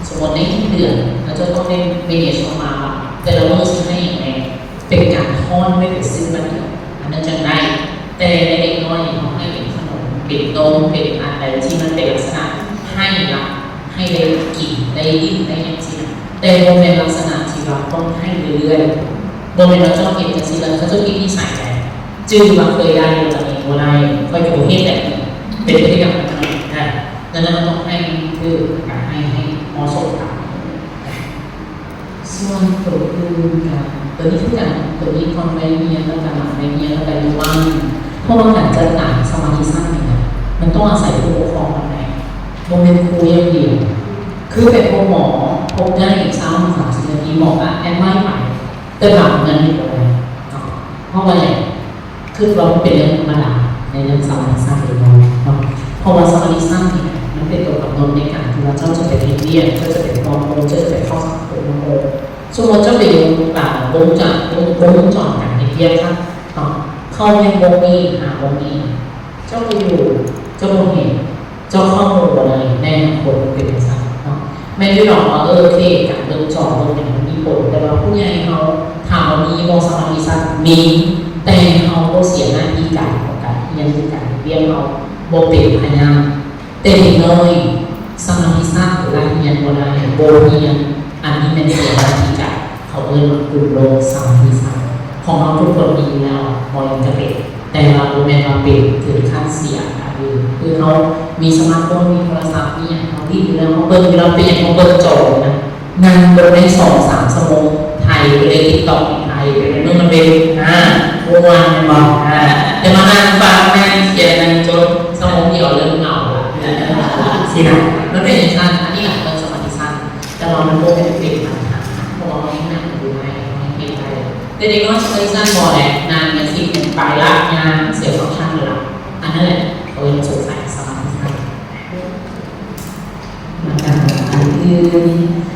ສົມມຸດໃນໜຶ່ງເດືອນ ເຂົາເຈົ້າຕ້ອງໄດ້ manage ອອກມາວ່າ ແຕ່ລະມື້ຊິໃຫ້ຫຍັງແດ່ ເປັນການຮ້ອນໄວ້ໄປຊື້ບັດດຽວ ອັນນັ້ນຈັ່ງໄດ້. ແຕ່ໃນເດັກນ້ອຍນີ້ ເຮົາໃຫ້ເປັນຂະໜົມ ເປັນນົມ ເປັນອັນໃດທີ່ມັນເປັນລັກສະນະໃຫ້ລະ ໃຫ້ໄດ້ກິນ ໄດ້ຫຼິ້ນ ໄດ້ຫຍັງຊີ້ນະ ແຕ່ບໍ່ແມ່ນລັກສະນະທີ່ວ່າຕ້ອງໃຫ້ເລື້ອຍໆ. ບໍ່ແມ່ນວ່າເຈົ້າເຮັດຈັ່ງຊີ້ແລ້ວ ເຂົາເຈົ້າຕິດນິໄສໄປ ຈື່ວ່າເຄີຍໄດ້ແລ້ວ ບັດນີ້ບໍ່ໄດ້ ຂ້ອຍກໍບໍ່ເຮັດແລ້ວ ເປັນພຶດຕິກຳແບບນັ້ນໄດ້. ດັ່ງນັ້ນ ເຮົາຕ້ອງໃຫ້ຖືກ ການໃຫ້ ໃຫ້ເໝາະສົມກັນ. ສ່ວນໂຕອື່ນກະ ໂຕນີ້ຄືກັນ ໂຕນີ້ກ່ອນໄວຮຽນ ແລ້ວກະຫຼັງໄວຮຽນ ແລ້ວກະຢູ່ບ້ານ. ເພາະວ່າການຈັດການສະມາທິສັ້ນນີ້ນະ ມັນຕ້ອງອາໄສຜູ້ປົກຄອງນຳແດ່ ບໍ່ແມ່ນຄູຢ່າງດຽວ. ຄືໄປພົບໝໍ ພົບໄດ້ຊາວ ສາມສິບນາທີ ໝໍກະແອັດໄວໄປ ແຕ່ບາງເທື່ອນີ້ບໍ່ໄດ້ເນາະ. ເພາະວ່າຫຍັງ? ຄິດວ່າມັນເປັນເລື່ອງທຳມະດາ ເລື່ອງສະມາທິສັນເອງເນາະ ເພາະວ່າສະມາທິສັນນີ້ມັນເປັນຕົວກຳນົດໃນການທີ່ວ່າເຈົ້າຈະໄປເຮັດວຽກ, ເຈົ້າຈະໄປເຂົ້າໂຮງ, ເຈົ້າຈະໄປເຂົ້າສັງຄົມໂຮງ. ສົມມຸດເຈົ້າໄປຢູ່ ອ່າ ວົງຈອນ ວົງ ວົງຈອນການເຮັດວຽກເນາະ, ເຂົ້າວຽກວົງນີ້ ຫາວົງນີ້ ເຈົ້າບໍ່ຢູ່ ເຈົ້າບໍ່ເຫັນ ເຈົ້າເຂົ້າໂຮງບໍ່ໄດ້ ໃນອະນາຄົດມັນເປັນຈັ່ງຊັ້ນເນາະ. ແມ່ນຢູ່ດອກວ່າ ເອີ ໂອເຄ ການເບິ່ງຈໍເບິ່ງຫຍັງມັນມີຜົນ, ແຕ່ວ່າຜູ້ໃຫຍ່ເຮົາ ຖາມວ່າມີບໍ່ສະມາທິສັນ? ມີ, ແຕ່ເຮົາບໍ່ເສຍໜ້າທີ່ການຂອງການຮຽນ ຫຼື ການເຮັດວຽກ, ເຮົາບໍ່ເປັນພະຍານ. ແຕ່ເດັກນ້ອຍສະມາທິສັນ ຫຼືວ່າຮຽນບໍ່ໄດ້ ບໍ່ຮຽນ, ອັນນີ້ແມ່ນເສຍໜ້າທີ່ການ, ເຂົາເອີ້ນວ່າກຸມໂລກສະມາທິສັນ. ຂອງເຮົາທຸກຄົນມີຢູ່ແລ້ວ, ບໍ່ຍັງຈະເປັນ ແຕ່ວ່າບໍ່ແມ່ນວ່າເປັນເຖິງຂັ້ນເສຍ ຄືເຮົາມີສະມາດໂຟນ ມີໂທລະສັບ ມີຫຍັງ ເຮົາຫຼິ້ນຢູ່ແລ້ວ ເຮົາເບິ່ງຢູ່ແລ້ວ ເປັນຫຍັງ ເຮົາເບິ່ງຈໍນະ ນັ່ງເບິ່ງໄດ້ສອງສາມຊົ່ວໂມງ ໄຖໄປເລີຍ TikTok ໄຖໄປເບິ່ງມັນເປັນ ອ່າ ມ່ວນແມ່ນບໍ່? ອ່າ ແຕ່ມານັ່ງຟັງ ນັ່ງຂຽນ ນັ່ງຈົດ ຊົ່ວໂມງດຽວເລີ່ມເໝົາລະ ຊີ້ນະ ມັນເປັນຈັ່ງຊັ້ນ. ອັນນີ້ແຫຼະເອີ້ນສະມາທິສັ້ນ ແຕ່ວ່າມັນບໍ່ແມ່ນເປັນບັນຫາ ເພາະວ່າເຮົາຍັງນັ່ງຢູ່ໄດ້ ເຮົາຍັງເຮັດໄດ້. ແຕ່ເດັກນ້ອຍສະມາທິສັ້ນບໍ່ແຫຼະ ນາງຍັງຊິໄປລະ ຍ່າງເສຍຟັງຊັນລະ ອັນນັ້ນແຫຼະ ເຂົາເອີ້ນສົງໄສສະມາທິສັ້ນ. ລະກະອັນອື່ນ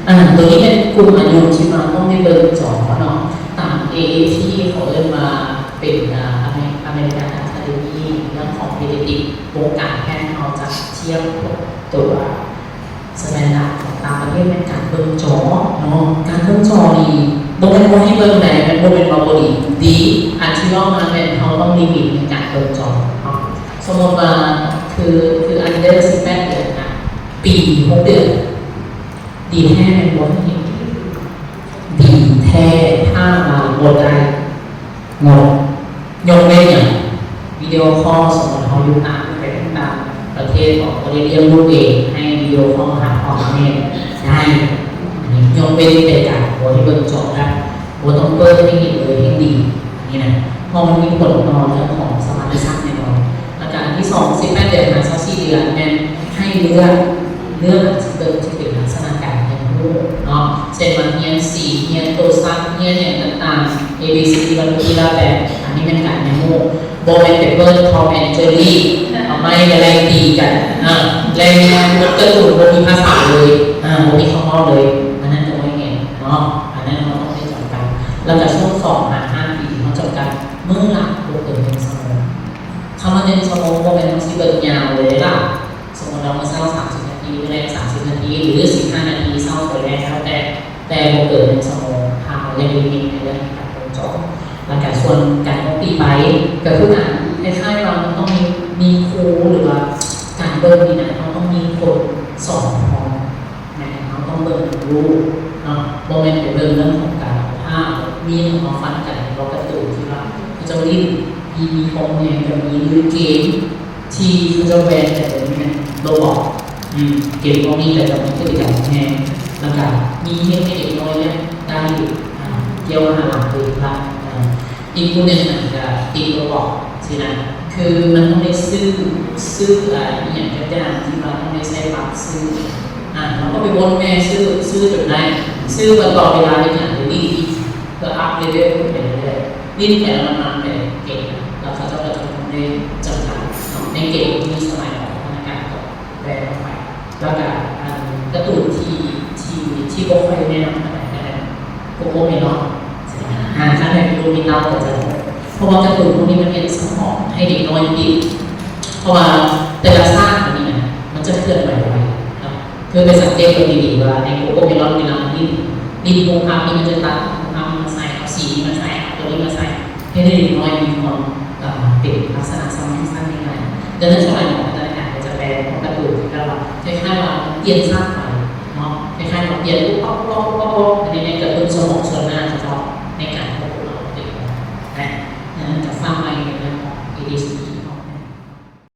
ອັນນັ້ນ ໂຕນີ້ແມ່ນກຸ່ມອາຍຸທີ່ວ່າຕ້ອງໄດ້ເບິ່ງຈໍເນາະ ຕາມ ເອ ເອ ທີ ເຂົາເອີ້ນວ່າເປັນ ອາ ອາເມ American Academy ເລື່ອງຂອງ pediatric ວົງການແພດ ເຮົາຈະທຽບພວກຕົວ ສະແຕນດາດຂອງຕ່າງປະເທດແມ່ນການເບິ່ງຈໍເນາະ. ການເບິ່ງຈໍນີ້ບໍ່ແມ່ນບໍ່ໃຫ້ເບິ່ງໃດ ແມ່ນບໍ່ແມ່ນວ່າບໍ່ດີ ດີ. ອັນທີ່ເວົ້າມາແມ່ນເຮົາຕ້ອງລິມິດໃນການເບິ່ງຈໍເນາະ. ສົມມຸດວ່າຄື ຄື under ສິບແປດເດືອນນະ ປີຫົກເດືອນ ດີແທ້ແມ່ນບໍ່ໃຫ້ເຫັນ? ດີແທ້ ຖ້າວ່າບໍ່ໄດ້ ງົດ ຍົກເວັ້ນຫຍັງ ວິດີໂອຄໍ ສົມມຸດເຮົາຢູ່ຕ່າງ ໄປຕ່າງປະເທດ ບໍ່ໄດ້ລ້ຽງລູກເອງ ໃຫ້ວິດີໂອຄໍຫາພໍ່ຫາແມ່ໄດ້ ຍົກເວັ້ນແຕ່ການບໍ່ໃຫ້ເບິ່ງຈໍ ແບບບໍ່ຕ້ອງເປີດໃຫ້ເຫັນເລີຍແຮ່ງດີ ອັນນີ້ນະ ເພາະມັນມີຜົນຕໍ່ເລື່ອງຂອງສະມາທິສັ້ນແນ່ນອນ. ລະກະອັນທີສອງ ສິບແປດເດືອນຫາຊາວສີ່ເດືອນ ແມ່ນໃຫ້ເລືອກ ເລືອກອັນຊິເບິ່ງທີ່ເປັນລັກສະນະການຮຽນຮູ້ເນາະ ເຊັ່ນວ່າຮຽນສີ ຮຽນໂຕສັດ ຮຽນຫຍັງຕ່າງໆ ເອ ບີ ຊີ ດີ ວັນທະກະດາ ແຕ່ອັນນີ້ແມ່ນການຮຽນຮູ້ ບໍ່ແມ່ນໄປເປີດ Tom and Jerry ເອົາໄມ້ໄລ່ຕີກັນ ເອີ ແລະການເບິ່ງກາຕູນບໍ່ມີພາສາເລີຍ ເອີ ບໍ່ມີຄຳເວົ້າເລີຍ ອັນນັ້ນກະບໍ່ແມ່ນເນາະ ອັນນັ້ນເຮົາຕ້ອງໄດ້ຈຳກັດ. ລະກະຊ່ວງສອງຫາຫ້າປີ ເຮົາຈຳກັດມື້ລະບໍ່ເກີນໜຶ່ງຊົ່ວໂມງ. ຄຳວ່າໜຶ່ງຊົ່ວໂມງບໍ່ແມ່ນເຮົາຊິເບິ່ງຍາວເລີຍເດ້ລະ ສົມມຸດວ່າມື້ເຊົ້າສາມສິບນາທີ ມື້ແລງສາມສິບນາທີ ຫຼື ສິບຫ້ານາທີ ເຊົ້າ ແລງ ແລ້ວແຕ່ ແຕ່ບໍ່ເກີນໜຶ່ງຊົ່ວໂມງ ຖ້າເຮົາຢາກລິມິດໃນເລື່ອງການເບິ່ງຈໍ. ລະກະສ່ວນການປົກປີໄປ ກະຄືກັນ ຄ້າຍໆວ່າມັນຕ້ອງມີ ມີຄູ ຫຼືວ່າການເບິ່ງນີ້ນະ ເຮົາຕ້ອງມີຄົນສອນພ້ອມ ແມ່ນເຮົາຕ້ອງເບິ່ງນຳລູກເນາະ ບໍ່ແມ່ນໄປເບິ່ງເລື່ອງຂອງການເອົາພາບ ມີເອົາຟັນກັນ ບໍ່ກາຕູນທີ່ວ່າເຂົາເຈົ້າຫຼິ້ນ ມີ ມີຄອມແຮງກະມີ ຫຼື ເກມທີ່ເຂົາເຈົ້າແບນກັນ ແບບນີ້ແມ່ນບໍ່ບອກ ອືມ ເກມພວກນີ້ກະຈະມີພຶດຕິກຳແຮງ ລະກະມີເຮັດໃຫ້ເດັກນ້ອຍເນຍໄດ້ ອ່າ ກ່ຽວຫາຫຼັງໂດຍພະ ອ່າ ອີກຜູ້ໜຶ່ງຫັ້ນກະຕິດບໍ່ບອກຊີ້ນະ ຄືມັນຕ້ອງໄດ້ຊື້ ຊື້ ອ່າ ອີ່ຫຍັງຈັກຢ່າງທີ່ວ່າຕ້ອງໄດ້ໃຊ້ບັດຊື້ ອ່າ ເຮົາກະໄປວົນແມ່ຊື້ ຊື້ຈົນໄດ້ ຊື້ມາຕໍ່ເວລາໄດ້ຫຍັງໄດ້ລີ້ ເພື່ອອັບເລເວວຂຶ້ນໄປເລື້ອຍໆ ຫຼິ້ນໄປລະມັນໆໄປເກມ ລະເຂົາເຈົ້າກະຈະຕ້ອງໄດ້ຈຳກັດເນາະ ໃນເກມມີສະໄໝອອກພັດທະນາການກະແບ່ງອອກໄປ ລະກະ ອັນ ກາຕູນທີ່ ທີ່ ທີ່ບໍ່ຄ່ອຍແນະນຳປານໃດກະແມ່ນ ໂກໂກເມລອນ ອ່າ ຄັນໃຜມີລູກມີເຕົ້າກະຈະຮູ້ ເພາະວ່າກາຕູນພວກນີ້ມັນເຮັດສະໝອງໃຫ້ເດັກນ້ອຍປິດ ເພາະວ່າແຕ່ລະຊາກມັນນີ້ນະ ມັນຈະເຄື່ອນໄຫວໄວເນາະ ຄືໄປສັງເກດເບິ່ງດີໆວ່າໃນໂກໂກເມລອນເວລາມັນຫຼິ້ນ ຫຼິ້ນຮູບພາບນີ້ມັນຈະຕັດຮູບພາບນີ້ມາໃສ່ ເອົາສີນີ້ມາໃສ່ ເອົາໂຕນີ້ມາໃສ່ ເຮັດໃຫ້ເດັກນ້ອຍມີຄວາມ ເອີ ເປັນລັກສະນະສະມາທິສັ້ນງ່າຍໆ ດັ່ງນັ້ນສ່ວນຫຼາຍໝໍພັດທະນາການກະຈະແປເປັນກາຕູນທີ່ແບບວ່າ ຄ້າຍໆວ່າປ່ຽນຊາກໄປເນາະ ຄ້າຍໆວ່າປ່ຽນປຸບປັບປຸບປັບປຸບປັບ ອັນນີ້ແມ່ນກະຕຸ້ນສະໝອງສ່ວນໜ້າ